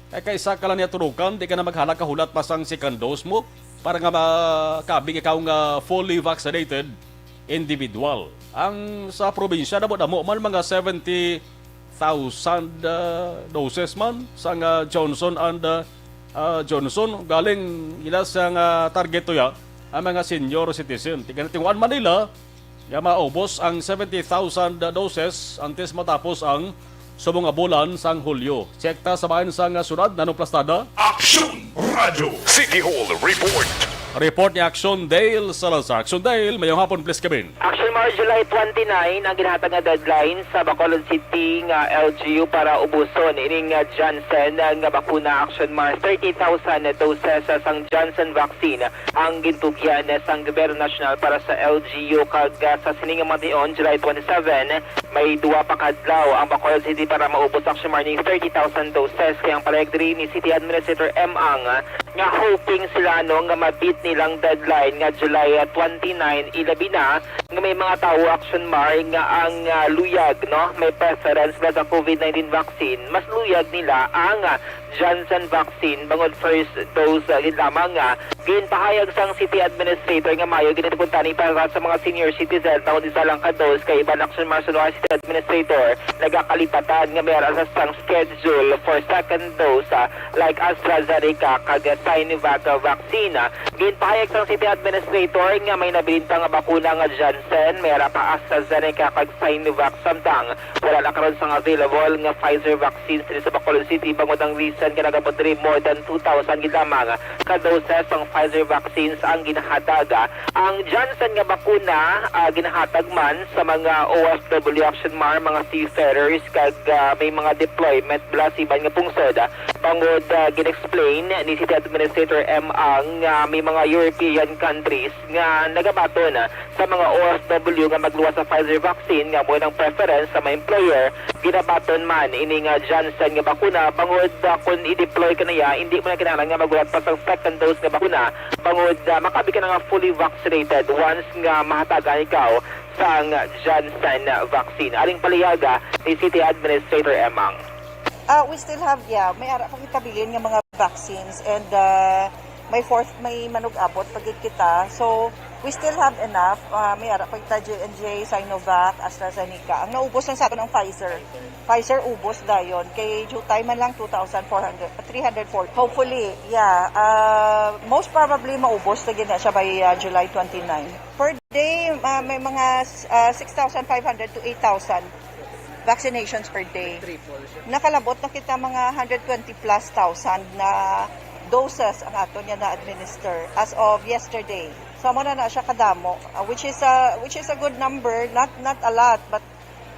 Kay kaysa ka lang niya turukan, di ka na maghalak ka hulat pa sang second dose mo para nga makabig ikaw nga fully vaccinated individual. Ang sa probinsya, damo-damo man, mga seventy thousand, ah, doses man sang, ah, Johnson and, ah, ah, Johnson. Galing ila sa nga target to ya, ang mga senior citizen. Tiga-, tiwaan man nila, nga maubos ang seventy thousand doses antes matapos ang subong nga bulan sang Hulyo. Check ta sa bahin sang, ah, sunod, Nanong Plastada. Aksyon Radyo City Hall Report. Report ni Action Dale Salazar. Action Dale, mayong hapon, please, Kevin. Action Mar, July twenty-nine ang ginhatag nga deadline sa Bacolod City nga L G U para ubuson ining, ah, Janssen nga bakuna. Action Mar, thirty thousand doses sang Janssen vaccine ang gintugyan sang Gobyerno Nasyonal para sa L G U, kag, ah, sa sining nga mga tion, July twenty-seven, may duwa pa ka adlaw ang Bacolod City para maubos, Action Mar, ning thirty thousand doses. Kay ang palihog diri ni City Administrator M. Ang, ah, nga hoping sila, no, nga ma-beat nilang deadline nga July, ah, twenty-nine, ilabi na nga may mga tawo, Action Mar, nga ang, ah, luyag, no, may preference ba sa COVID nineteen vaccine, mas luyag nila ang, ah, Janssen vaccine bangod first dose, ah, gid lamang nga ginpahayag sang city administrator nga maayo gid ito kuntani para sa mga senior citizen bangod isa lang ka dose, kay iban, Action Mar, sa lugar city administrator nagakalipatan nga may ara sa sang schedule for second dose, ah, like AstraZeneca kag Sinovac, ah, vaccine. Ah, ginpahayag sang city administrator nga may nabilin pa nga bakuna nga Janssen, may ara pa AstraZeneca kag Sinovac, samtang wala na karon sang available nga Pfizer vaccines diri sa Bacolod City bangod ang recent nga nag-abot diri more than two thousand gid lamang ka doses sang Pfizer vaccines ang ginahatag. Ang Janssen nga bakuna, ah, ginahatag man sa mga O F W, Action Mar, mga seafarers kag, ah, may mga deployment bala sa iban nga pungsod. Bangod, ah, gin-explain ni City Administrator M. Ang, ah, may mga European countries nga nagabaton, ah, sa mga O F W nga magluwas sa Pfizer vaccine nga amo nang preference sa mga employer. Ginabaton man ini nga Janssen nga bakuna bangod, ah, kon i-deploy ka na iya, hindi mo na kinahanglan nga maghulat pa sang second dose nga bakuna bangod, ah, makabig ka na nga fully vaccinated once nga mahatagan ikaw sang Janssen vaccine. Aring paliyaga ni City Administrator M. Ang. Ah, we still have, yeah, may ara pa kita bilin nga mga vaccines, and, ah, may fourth, may manug-abot pa gid kita. So, we still have enough. Ah, may ara pa kita J and J, Sinovac, AstraZeneca. Ang naubos lang sa aton ang Pfizer. Pfizer ubos dayon. Kay jutay man lang two thousand four hundred, three hundred four. Hopefully, yeah. Ah, most probably, maubos na gid na siya by, ah, July twenty-nine. Per day, ah, may mga, ah, six thousand five hundred to eight thousand vaccinations per day. Nakalabot na kita mga hundred twenty plus thousand na doses ang aton nga na-administer as of yesterday. So, amo na na siya kadamo, ah, which is a, which is a good number, not, not a lot, but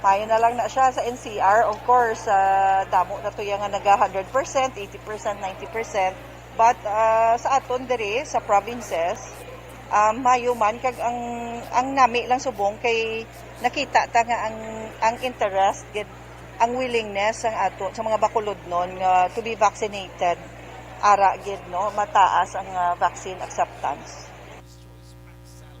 maayo na lang na siya sa N C R. Of course, ah, damo na to yang nga naga hundred percent, eighty percent, ninety percent. But, ah, sa aton diri, sa provinces, ah, maayo man, kag ang, ang nami lang subong kay nakita ta nga ang, ang interest gid, ang willingness sang ato, sa mga Bacolodnon nga to be vaccinated, ara gid, no, mataas ang, ah, vaccine acceptance.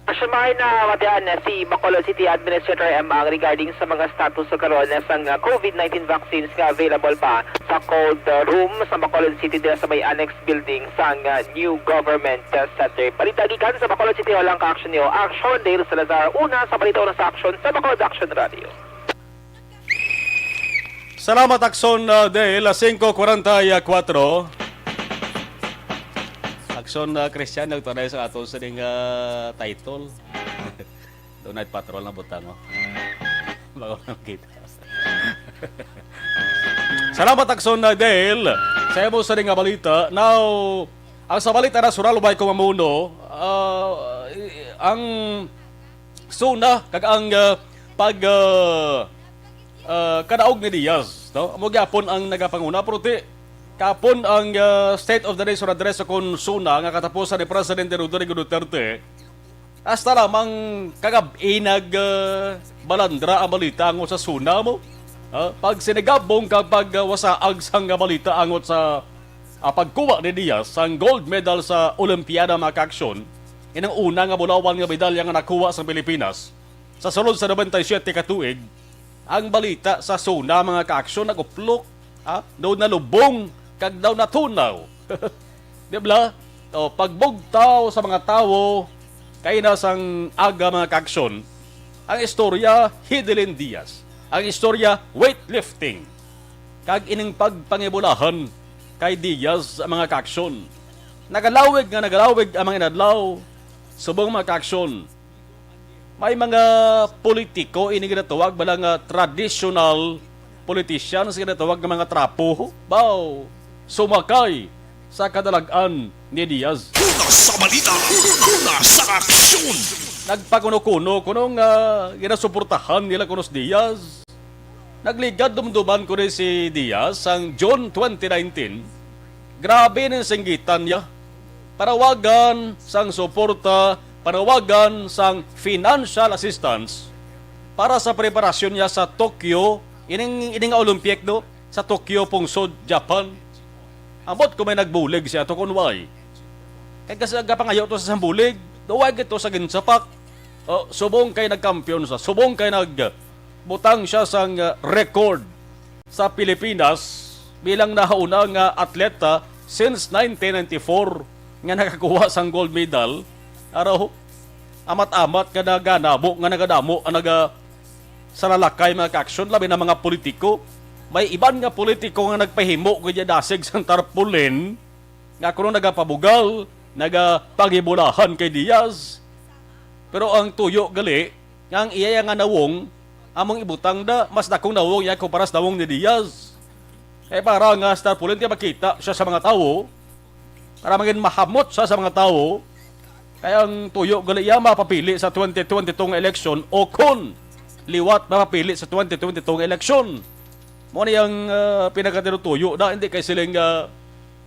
Action Mar, namatian si Bacolod City Administrator M. Ang regarding sa mga status sa karon sang, ah, COVID nineteen vaccines nga available pa sa cold, ah, room sa Bacolod City dira sa may annex building sang, ah, new government, ah, center. Balita gikan sa Bacolod City Hall ang ka-action niyo. Action, Dale Salazar, una sa balita, una sa action sa Bacolod Action Radio. Salamat, Akson, uh, Dale. Alas singko kwarenta y kuwatro. Akson, uh, Christian, nagtunay sa aton sa ding, uh, title. Donate patrol na butang, oh. Bago lang kita. Salamat, Akson, uh, Dale. Sa imo sa ding nga balita. Now, ang sa balita nasyonal, ubay ko mamuno, uh, ang suna kag ang, uh, pag, uh, ah, kadaog ni Diaz, no? Amo gyapon ang nagapanguna, pero ti, Kapon ang, ah, State of the Nation Address sa kon SONA nga katapusan ni Presidente Rodrigo Duterte, hasta lamang kagab-i nag, ah, balandra ang balita angot sa SONA mo. Ah, pagsinigabong kag pagwasaag sang balita angot sa, ah, pagkuha ni Diaz sang gold medal sa Olimpiada, mga kaaksyon, inang una nga bulawan nga medalya nga nakuha sa Pilipinas sa sulod sa noventa y siete ka tuig. Ang balita sa SONA, mga kaaksyon, nag-uplok, ha? Daw nalubong kag daw natunaw. Di ba? O, pagbugtaw sa mga tawo, kay na sang aga, mga kaaksyon, ang istorya, Hidilyn Diaz. Ang istorya, weightlifting. Kag ining pagpangibulahan kay Diaz, mga kaaksyon. Nagalawig nga nagalawig ang mga inadlaw, subong, mga kaaksyon. May mga politiko ini ginatawag bala nga traditional politicians, ginatawag nga mga trapo. Baw, sumakay sa kadalag-an ni Diaz. Una sa balita, una sa aksyon. Nagpakuno-kuno kuno nga ginasuportahan nila kuno si Diaz. Nagligad dumduman ko ni si Diaz sang June twenty nineteen. Grabe ning singgitan niya. Panawagan sang suporta, panawagan sang financial assistance para sa preparasyon niya sa Tokyo, ining, ining nga Olympic, no? Sa Tokyo, pungsod Japan. Ambot ko may nagbulig siya to kun why. Kay kasi nagapangayo to sa sambulig, duwag ito sa ginsapak. Oh, subong kay nagkampiyon sa, subong kay nag butang siya sang, uh, record sa Pilipinas bilang nahauna nga atleta since nineteen ninety-four nga nakakuha sang gold medal. Araw, amat-amat nga naganamo, nga nagadamo ang naga sa lalakay, mga kaaksyon, labi na mga politiko. May iban nga politiko nga nagpahimo gid dasig sang tarpaulin nga kuno nagapabugal, nagapangibulahan kay Diaz. Pero ang tuyo gali nga ang iya nga nawong among ibutang da, mas dakong nawong iya kumpara sa nawong ni Diaz. Kay para nga sa tarpaulin kay makita siya sa mga tawo, para mangin mahamot siya sa mga tawo, kay ang tuyo gali iya mapapili sa twenty twenty-two nga eleksyon o kon liwat mapapili sa twenty twenty-two nga eleksyon. Mo ni ang, ah, pinakatinutuyo na, hindi kay siling, ah,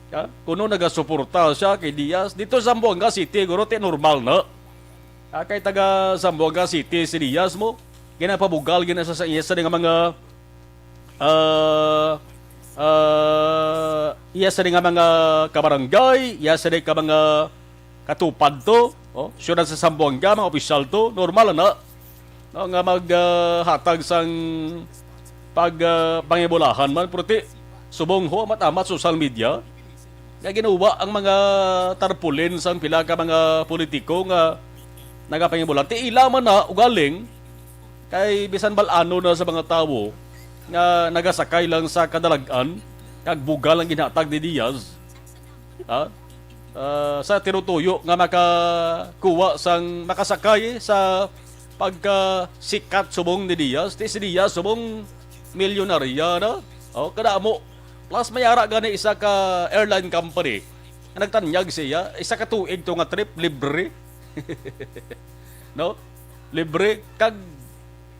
ah, kuno nagasuporta siya kay Diaz. Dito sa Zamboanga City, guro, ti normal na. Ah, kay taga Zamboanga City si Diaz mo, ginapabugal gina sa, sa iya sa nga mga, ah, ah, iya sa nga mga kabarangay, iya sa ka mga katupad to, oh, siyudad sa Zamboanga, mga opisyal to, normal na, no, nga mag, ah, hatag sang pag, ah, pangibulahan man, pero ti, subong ho, amat-amat social media, nga ginuwa ang mga tarpaulin sang pila ka mga politiko nga nagapangibulan. Ti ila man na ugaling, kay bisan bal-ano na sa mga tawo nga nagasakay lang sa kadalag-an, kag bugal ang ginhatag ni Diaz. Ha? Ah, sa tinutuyo nga makakuha sang makasakay sa pagkasikat subong ni Diaz. Ti si Diaz subong milyonarya na. Oh, kadamo. Plus may ara gani isa ka airline company nga nagtanyag siya, isa ka tuig to nga trip libre. No? Libre kag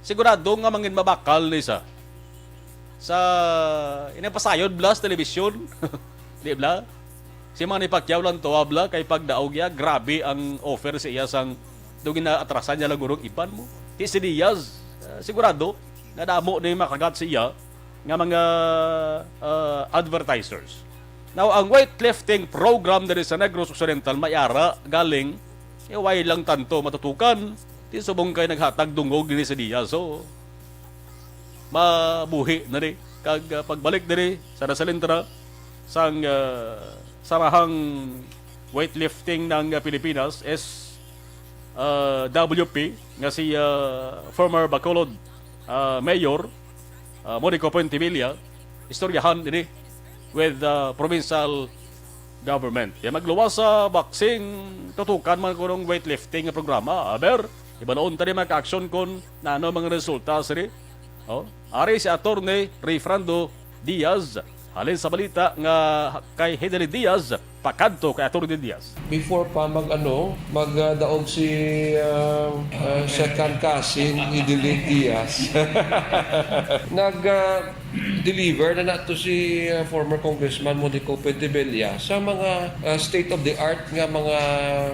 sigurado nga mangin mabakal ni sa sa inapasayod bla sa telebisyon. Di bla? Si Manny Pacquiao lang tuwa bla kay pagdaog ya, grabe ang offer sa iya sang dugin na atrasan niya lang gurong iban mo. Ti si Diaz, ah, sigurado nga damo na yung makagat sa iya nga mga, ah, advertisers. Now, ang weightlifting program diri sa Negros Occidental may ara galing, eh, way lang tanto matutukan. Ti subong kay naghatag dungog diri sa Diaz. So, mabuhi na ni. Kag, ah, pagbalik diri sa nasalintra sang, ah, Samahang Weightlifting ng, ah, Pilipinas, S, ah, W P, nga si, ah, former Bacolod, ah, Mayor, ah, Monico Pontevilla, istoryahan ini with the provincial government. Ya magluwas sa boxing, tutukan man kunong weightlifting nga programa. Aber, ibalon ta ni mga ka-aksyon kon nano mga resulta sini. Oh, ari si Attorney Rayfrando Diaz, Halin sa balita nga kay Hidelin Diaz, pakadto kay Attorney Diaz. Before pa mag, ano, magdaog si, ah, ah, second cousin Hidelin Diaz. Nag, ah, deliver na nato si, ah, former Congressman Monico Puentebella sa mga, ah, state of the art nga mga,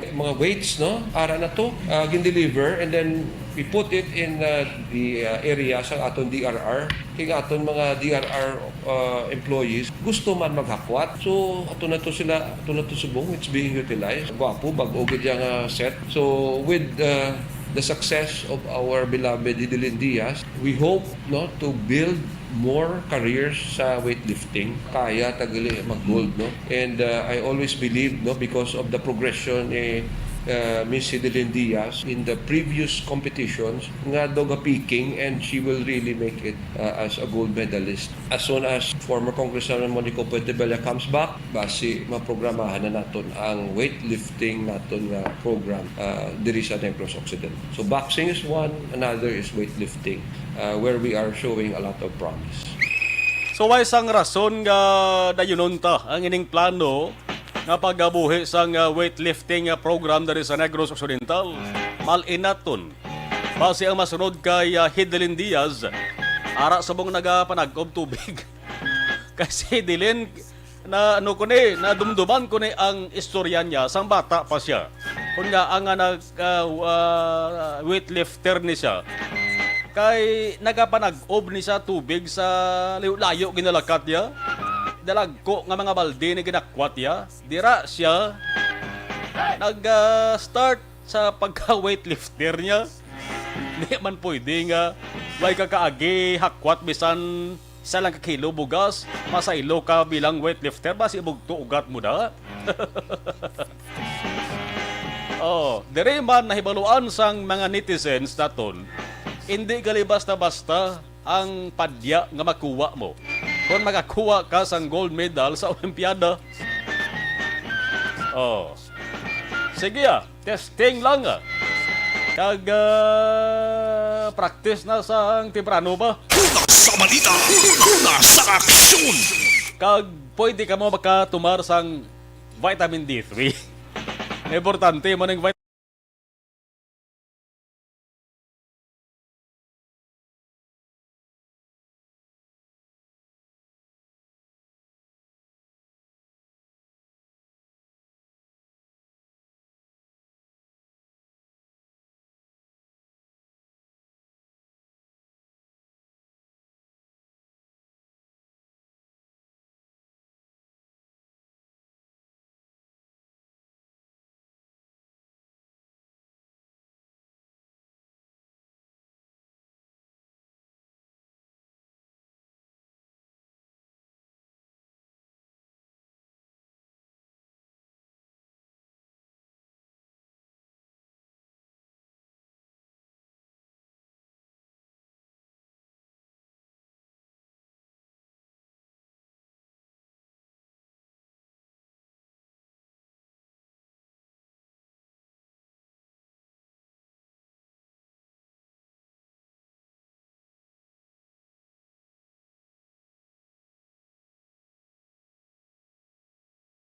mga weights, no? Ara na to, ah, gin-deliver, and then we put it in, ah, the, ah, area sa aton D R R. Kay aton mga D R R, ah, employees gusto man maghakwat. So, ato na to sila, ato na to subong, it's being utilized. Gwapo, bag-o gid yang, ah, set. So, with, ah, the success of our beloved Hidelin Diaz, we hope, no, to build more careers sa weightlifting. Kaya ta gali mag-gold, no? And, uh, I always believe, no, because of the progression ni, uh, Miss Hidelin Diaz in the previous competitions, nga daw ga-peaking, and she will really make it, uh, as a gold medalist. As soon as former Congressman Monico Puentebella comes back, basi maprogramahan na naton ang weightlifting naton nga program, uh, diri sa Negros Occidental. So, boxing is one, another is weightlifting, uh, where we are showing a lot of promise. So, way sang rason nga dayunon ta ang ining plano nga pagbuhi sang, uh, weightlifting, uh, program diri sa Negros Occidental? Mal-in naton. Basi ang masunod kay, uh, Hidelin Diaz, ara subong nagapanag-ob tubig. Kay si Hidelin, na, ano ko ni, nadumduman ko ni ang istorya niya sang bata pa siya. Kun nga ang, ah, nag, ah, ah, weightlifter ni siya. Kay nagapanag-ob ni sa tubig sa layo-layo ginalakat niya. Dalagko nga mga balde ni ginakwat niya. Dira siya nag, ah, start sa pagka-weightlifter niya. Di man pwede nga way ka kaagi hakwat bisan isa lang ka kilo bugas, masaylo ka bilang weightlifter, basi bugto ugat mo da. Oh, diri man nahibaluan sang mga netizens naton, indi gali basta-basta ang padya nga makuha mo. Kung makakuha ka sang gold medal sa Olimpiada, oh, sige, ah, testing lang, ah. Kag, ah, practice na sang temprano ba? Una sa balita, una sa aksyon. Kag pwede ka mo makatumar sang vitamin D three. Importante man ang vit-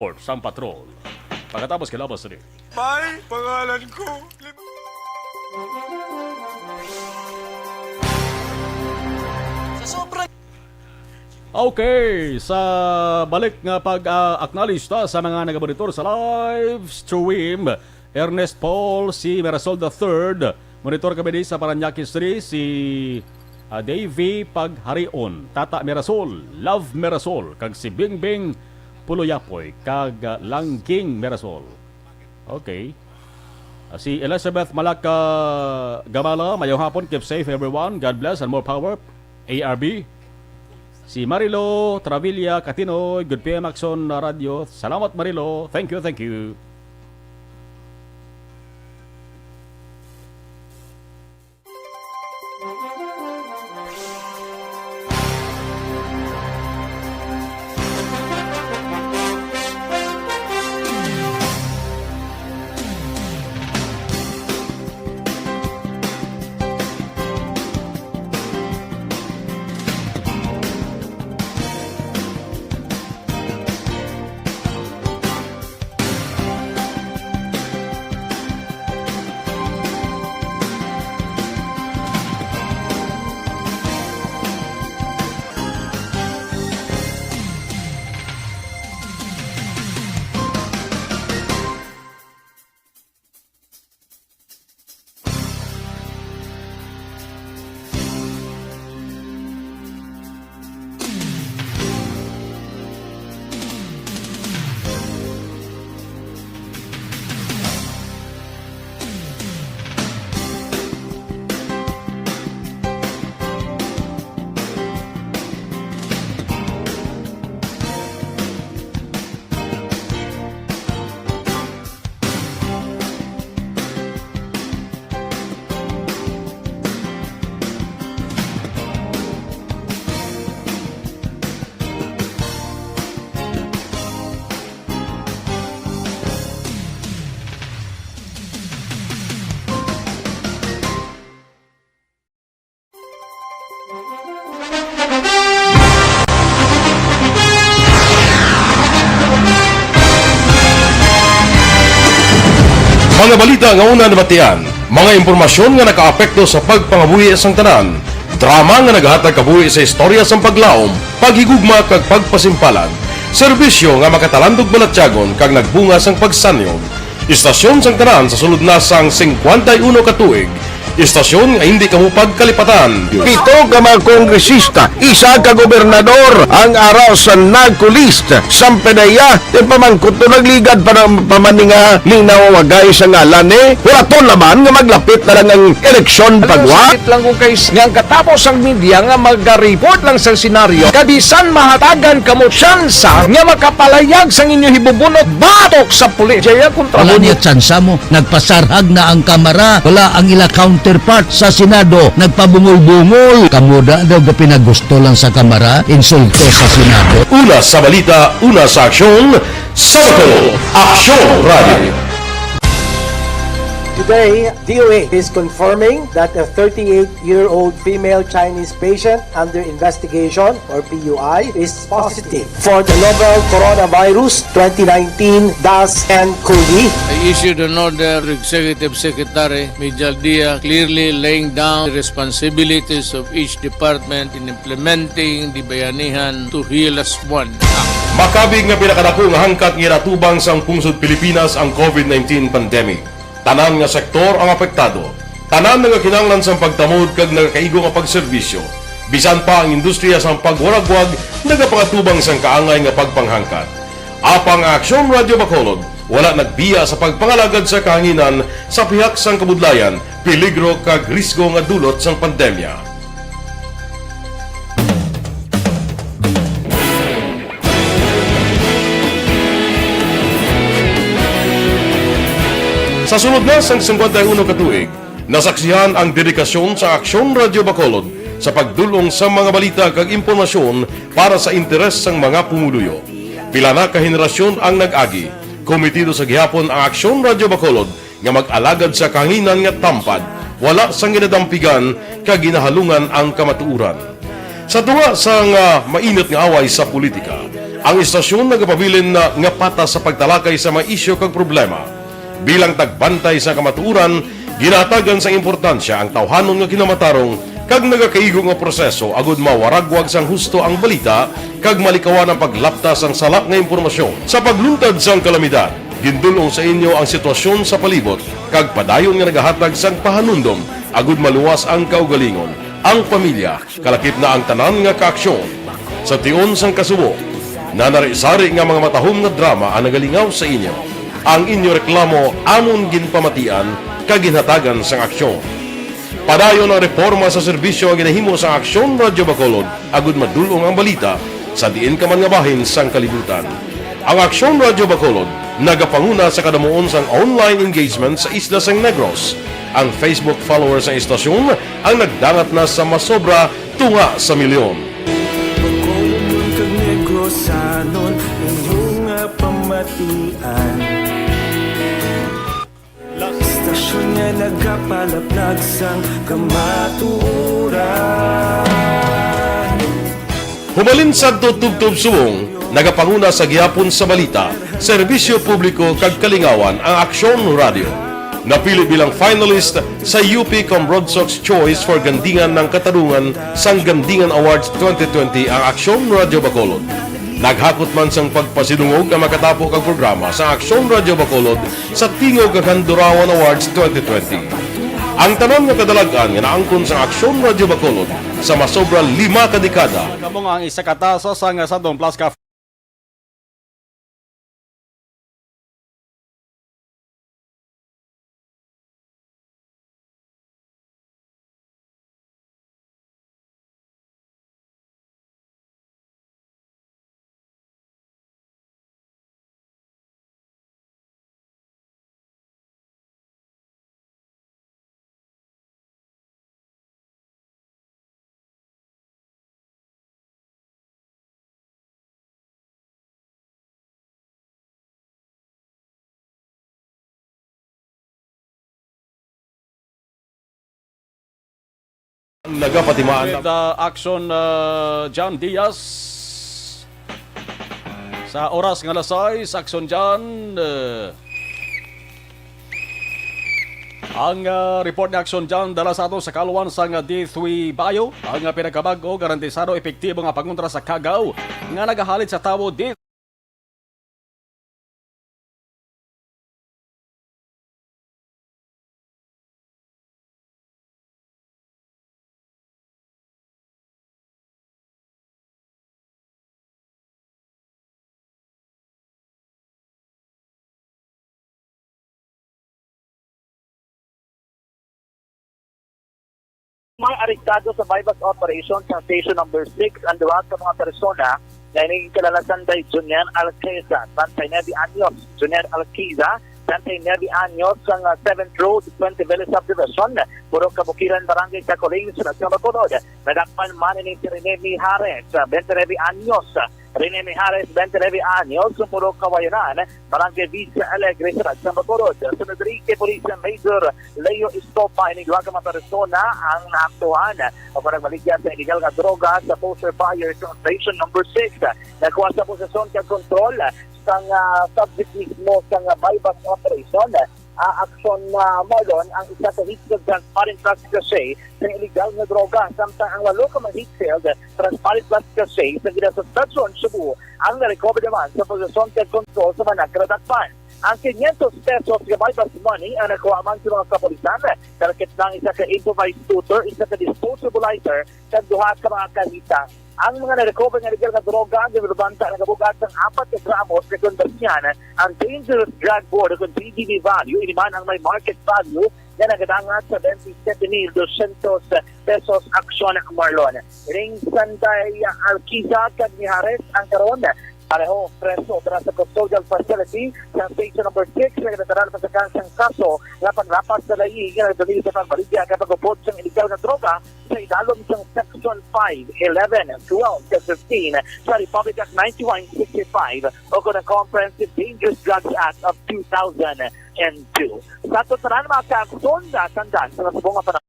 Report sang patrol. Pagkatapos kilabas ni May pangalan ko. Sa sobra Okay, sa balik nga pag, ah, acknowledge ta sa mga nagamonitor sa live stream, Ernest Paul, si Mirasol the third, monitor kami di sa Parañaque Street, si, ah, Davey Pagharion, Tata Mirasol, Love Mirasol, kag si Bingbing Puloyapoy, kag, ah, Langging Mirasol. Okay. Ah, si Elizabeth Malaka Gamala, mayong hapon, keep safe everyone. God bless and more power. A R B. Si Marilo Travilla Catinoy, good P M Action Radyo. Salamat, Marilo. Thank you, thank you. Mga balita nga una nabatian, mga impormasyon nga nakaapekto sa pagpangabuhi sang tanan, drama nga nagahatag kabuhi sa istorya sang paglaom, paghigugma kag pagpasimpalan, serbisyo nga makatalandog balatyagon kag nagbunga sang pagsanyog. Istasyon sang tanan sa sulod na sang singkwenta y uno ka tuig, istasyon nga hindi kamo pagkalipatan. Pito ka mga kongresista, isa ka gobernador ang ara sa NARCO list. Sampanaya, ti pamangkot to nagligad pa na pa man ni nga linaw wagay sa ngalan ni Huraton naman nga maglapit na lang ang eleksyon pagwa. Sakit lang ko kay s-, nga ang katapos ang media nga magareport lang sa senaryo, kabisan mahatagan kamo tsansa nga makapalayag sang inyo hibubunot batok sa pulis. Jaya kontra Wala niya tsansa mo. Nagpasarhag na ang Kamara. Wala ang ila counterpart sa Senado. Nagpabungol-bungol. Kamo da daw ga pinagusto lang sa Kamara, insulto sa Senado. Una sa balita, una sa aksyon, sa Bacolod, Aksyon Radio. Today, D O H is confirming that a thirty-eight-year-old female Chinese patient under investigation, or P U I, is positive for the novel coronavirus twenty nineteen dash N cov. I issued an order to Executive Secretary Mijal Dia, clearly laying down the responsibilities of each department in implementing the Bayanihan to Heal As One Act. Makabig nga pinakadako nga hangkat nga ginatubang sang pungsod Pilipinas ang covid nineteen pandemic. Tanan nga sektor ang apektado. Tanan nagakinahanglan sang pagtamod kag nagakaigo nga pagserbisyo. Bisan pa ang industriya sang pagwaragwag nagapangatubang sang kaangay nga pagpanghangkat. Apang ang Aksyon Radio Bacolod wala nagbiya sa pagpangalagad sa kahanginan sa pihak sang kabudlayan, peligro kag risgo nga dulot sang pandemya. Sa sulod na sang singkwenta y uno ka tuig, nasaksihan ang dedikasyon sa Aksyon Radio Bacolod sa pagdul-ong sa mga balita kag impormasyon para sa interes sang mga pumuluyo. Pila na ka henerasyon ang nag-agi. Komitido sa gihapon ang Aksyon Radio Bacolod nga mag-alagad sa kahanginan nga tampad, wala sang ginadampigan kag ginahalungan ang kamatuoran. Sa tunga sang, ah, mainit nga away sa politika, ang istasyon nagapabilin na nga patas sa pagtalakay sa mga isyu kag problema. Bilang tagbantay sa kamatuoran, ginahatagan sang importansya ang tawhanon nga kinamatarong kag nagakaigo nga proseso agud mawaragwag sang husto ang balita kag malikawan ang paglapta sang sala nga impormasyon. Sa pagluntad sang kalamidad, gindul-ong sa inyo ang sitwasyon sa palibot kag padayon nga nagahatag sang pahanumdom agud maluwas ang kaugalingon, ang pamilya, kalakip na ang tanan nga kaaksyon. Sa tion sang kasubo, nanari-sari nga mga matahom nga drama ang nagalingaw sa inyo. Ang inyo reklamo amon ginpamatian kag ginhatagan sang aksyon. Padayon ang reporma sa serbisyo nga ginahimo sang Aksyon Radyo Bacolod agud madul-ong ang balita sa diin ka man nga bahin sang kalibutan. Ang Aksyon Radyo Bacolod nagapanguna sa kadamuon sang online engagement sa isla sang Negros. Ang Facebook followers sang istasyon ang nagdangat na sa masobra tunga sa milyon. Bacolodnon kag Negrosanon, inyo nga pamatian. Istasyon nga nagapalaplag sang kamatuoran. Hubalin sadto tubtob subong, nagapanguna sa gihapon sa balita, serbisyo publiko kag kalingawan ang Aksyon Radio. Napili bilang finalist sa U P Comrodsocs Choice for Gandingan ng Katarungan sang Gandingan Awards twenty twenty ang Aksyon Radio Bacolod. Naghakot man sang pagpasidungog ang makatapo kag programa sa Aksyon Radio Bacolod sa Tingog kag Handurawan Awards twenty twenty. Ang tanan nga kadalag-an nga naangkon sang Aksyon Radio Bacolod sa masobra lima ka dekada. Kamo nga ang isa ka taso sang Sandong Plus Cafe. Nagapatimaan with, na uh, Action, uh, John Diaz. Sa oras nga alas sais, Action John, uh, ang, uh, report ni Action John dala sa ato sa kaluan sang D three Bio, ang, uh, pinakabag-o, garantisado, epektibo nga pangontra sa kagaw nga nagahalid sa tawo di May arestado sa buy-bust operation sa Station Number Six ang duha ka mga persona nga ining kalalasan kay Junior Alqueza, treinta y nueve anyos, Junior Alqueza, treinta y nueve anyos, sang, ah, Seventh Road, Fuentevilla Subdivision, Purok Kabukiran, Barangay Cacoling, Sunod sa Bacolod. Nadakpan man ini si Rene Mijares, ah, twenty-nueve anyos, Rene Mijares, twenty-nueve anyos, Purok Kawayanan, Barangay Vista Alegre, Sunod sa Bacolod. Sunod diri kay Police Major Leo Estopa, ini duha ka mga persona ang naaktuhan o nagbaligya sa illegal nga droga sa poseur buyer sa Station Number Six. Nakuha sa posesyon kag kontrol sang, ah, subject mismo sang, ah, buy-bust operation, ah, Action, ah, Marlon, ang isa ka heat shield transparent plastic sachet sa illegal nga droga, samtang ang walo ka mga heat shield transparent plastic sachet sa ginasuspetsyon subong ang na-recover naman sa posesyon kag kontrol sa mga nagkalatakpan. Ang quinientos pesos nga buy-bust money ang nakuha man sa mga kapulisan, kalakip na ang isa ka improvised tutor, isa ka disposable lighter, kag duha ka mga karita. Ang mga na-recover nga legal nga droga ang ginulubanta nagabugat sang apat ka gramos, nga kon basihan ang Dangerous Drug Board o kon D D B value, ini man ang may market value nga nagadangat sa twenty-seven mil dosyentos pesos, Action Marlon. Ring Sanday Alquiza kag Mijares ang karon pareho preso dira sa custodial facility sa Station Number Six nga nagdala sa kaso nga panglapas sa layi nga nagdulil sa pagbaligya kag pag-upod sang illegal nga droga sa idalom sang Section five, eleven, twelve, kag fifteen sa Republic Act ninety-one sixty-five o kon ang Comprehensive Dangerous Drugs Act of two thousand and two. Sa aton tanan, mga ka-Aksyon, nasandan sa nasubong nga panahon.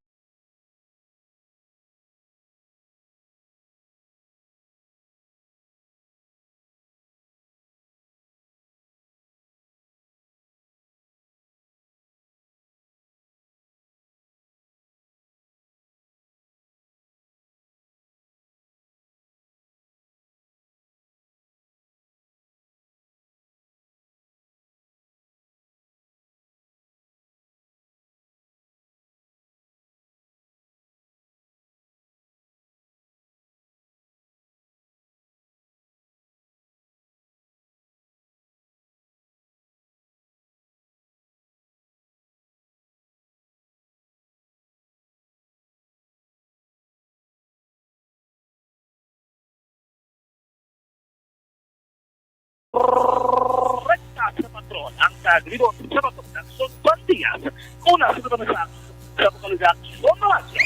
Rekta sa patron ang taglibot sa patron, Aksyon Bandias. Una sa pagkamasak sa pagkaludak, Son Malasyo.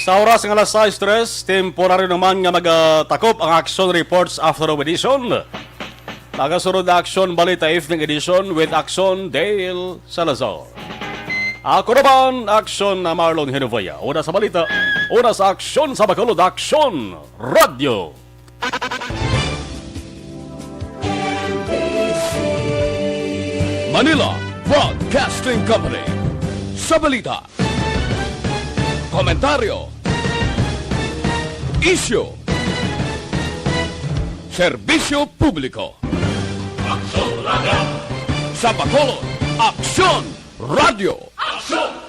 Sa oras nga alas sais tres, temporaryo naman nga magatakop ang Action Reports Afternoon Edition. Magasunod na Action Balita Evening Edition with Action Dale Salazar. Ako naman, Action Marlon Hinovea. Una sa balita, una sa aksyon sa Bacolod, Action Radyo. Manila Broadcasting Company. Sa balita, komentaryo, isyu, serbisyo publiko. Aksyon Radyo. Sa Bacolod, Aksyon Radyo. Aksyon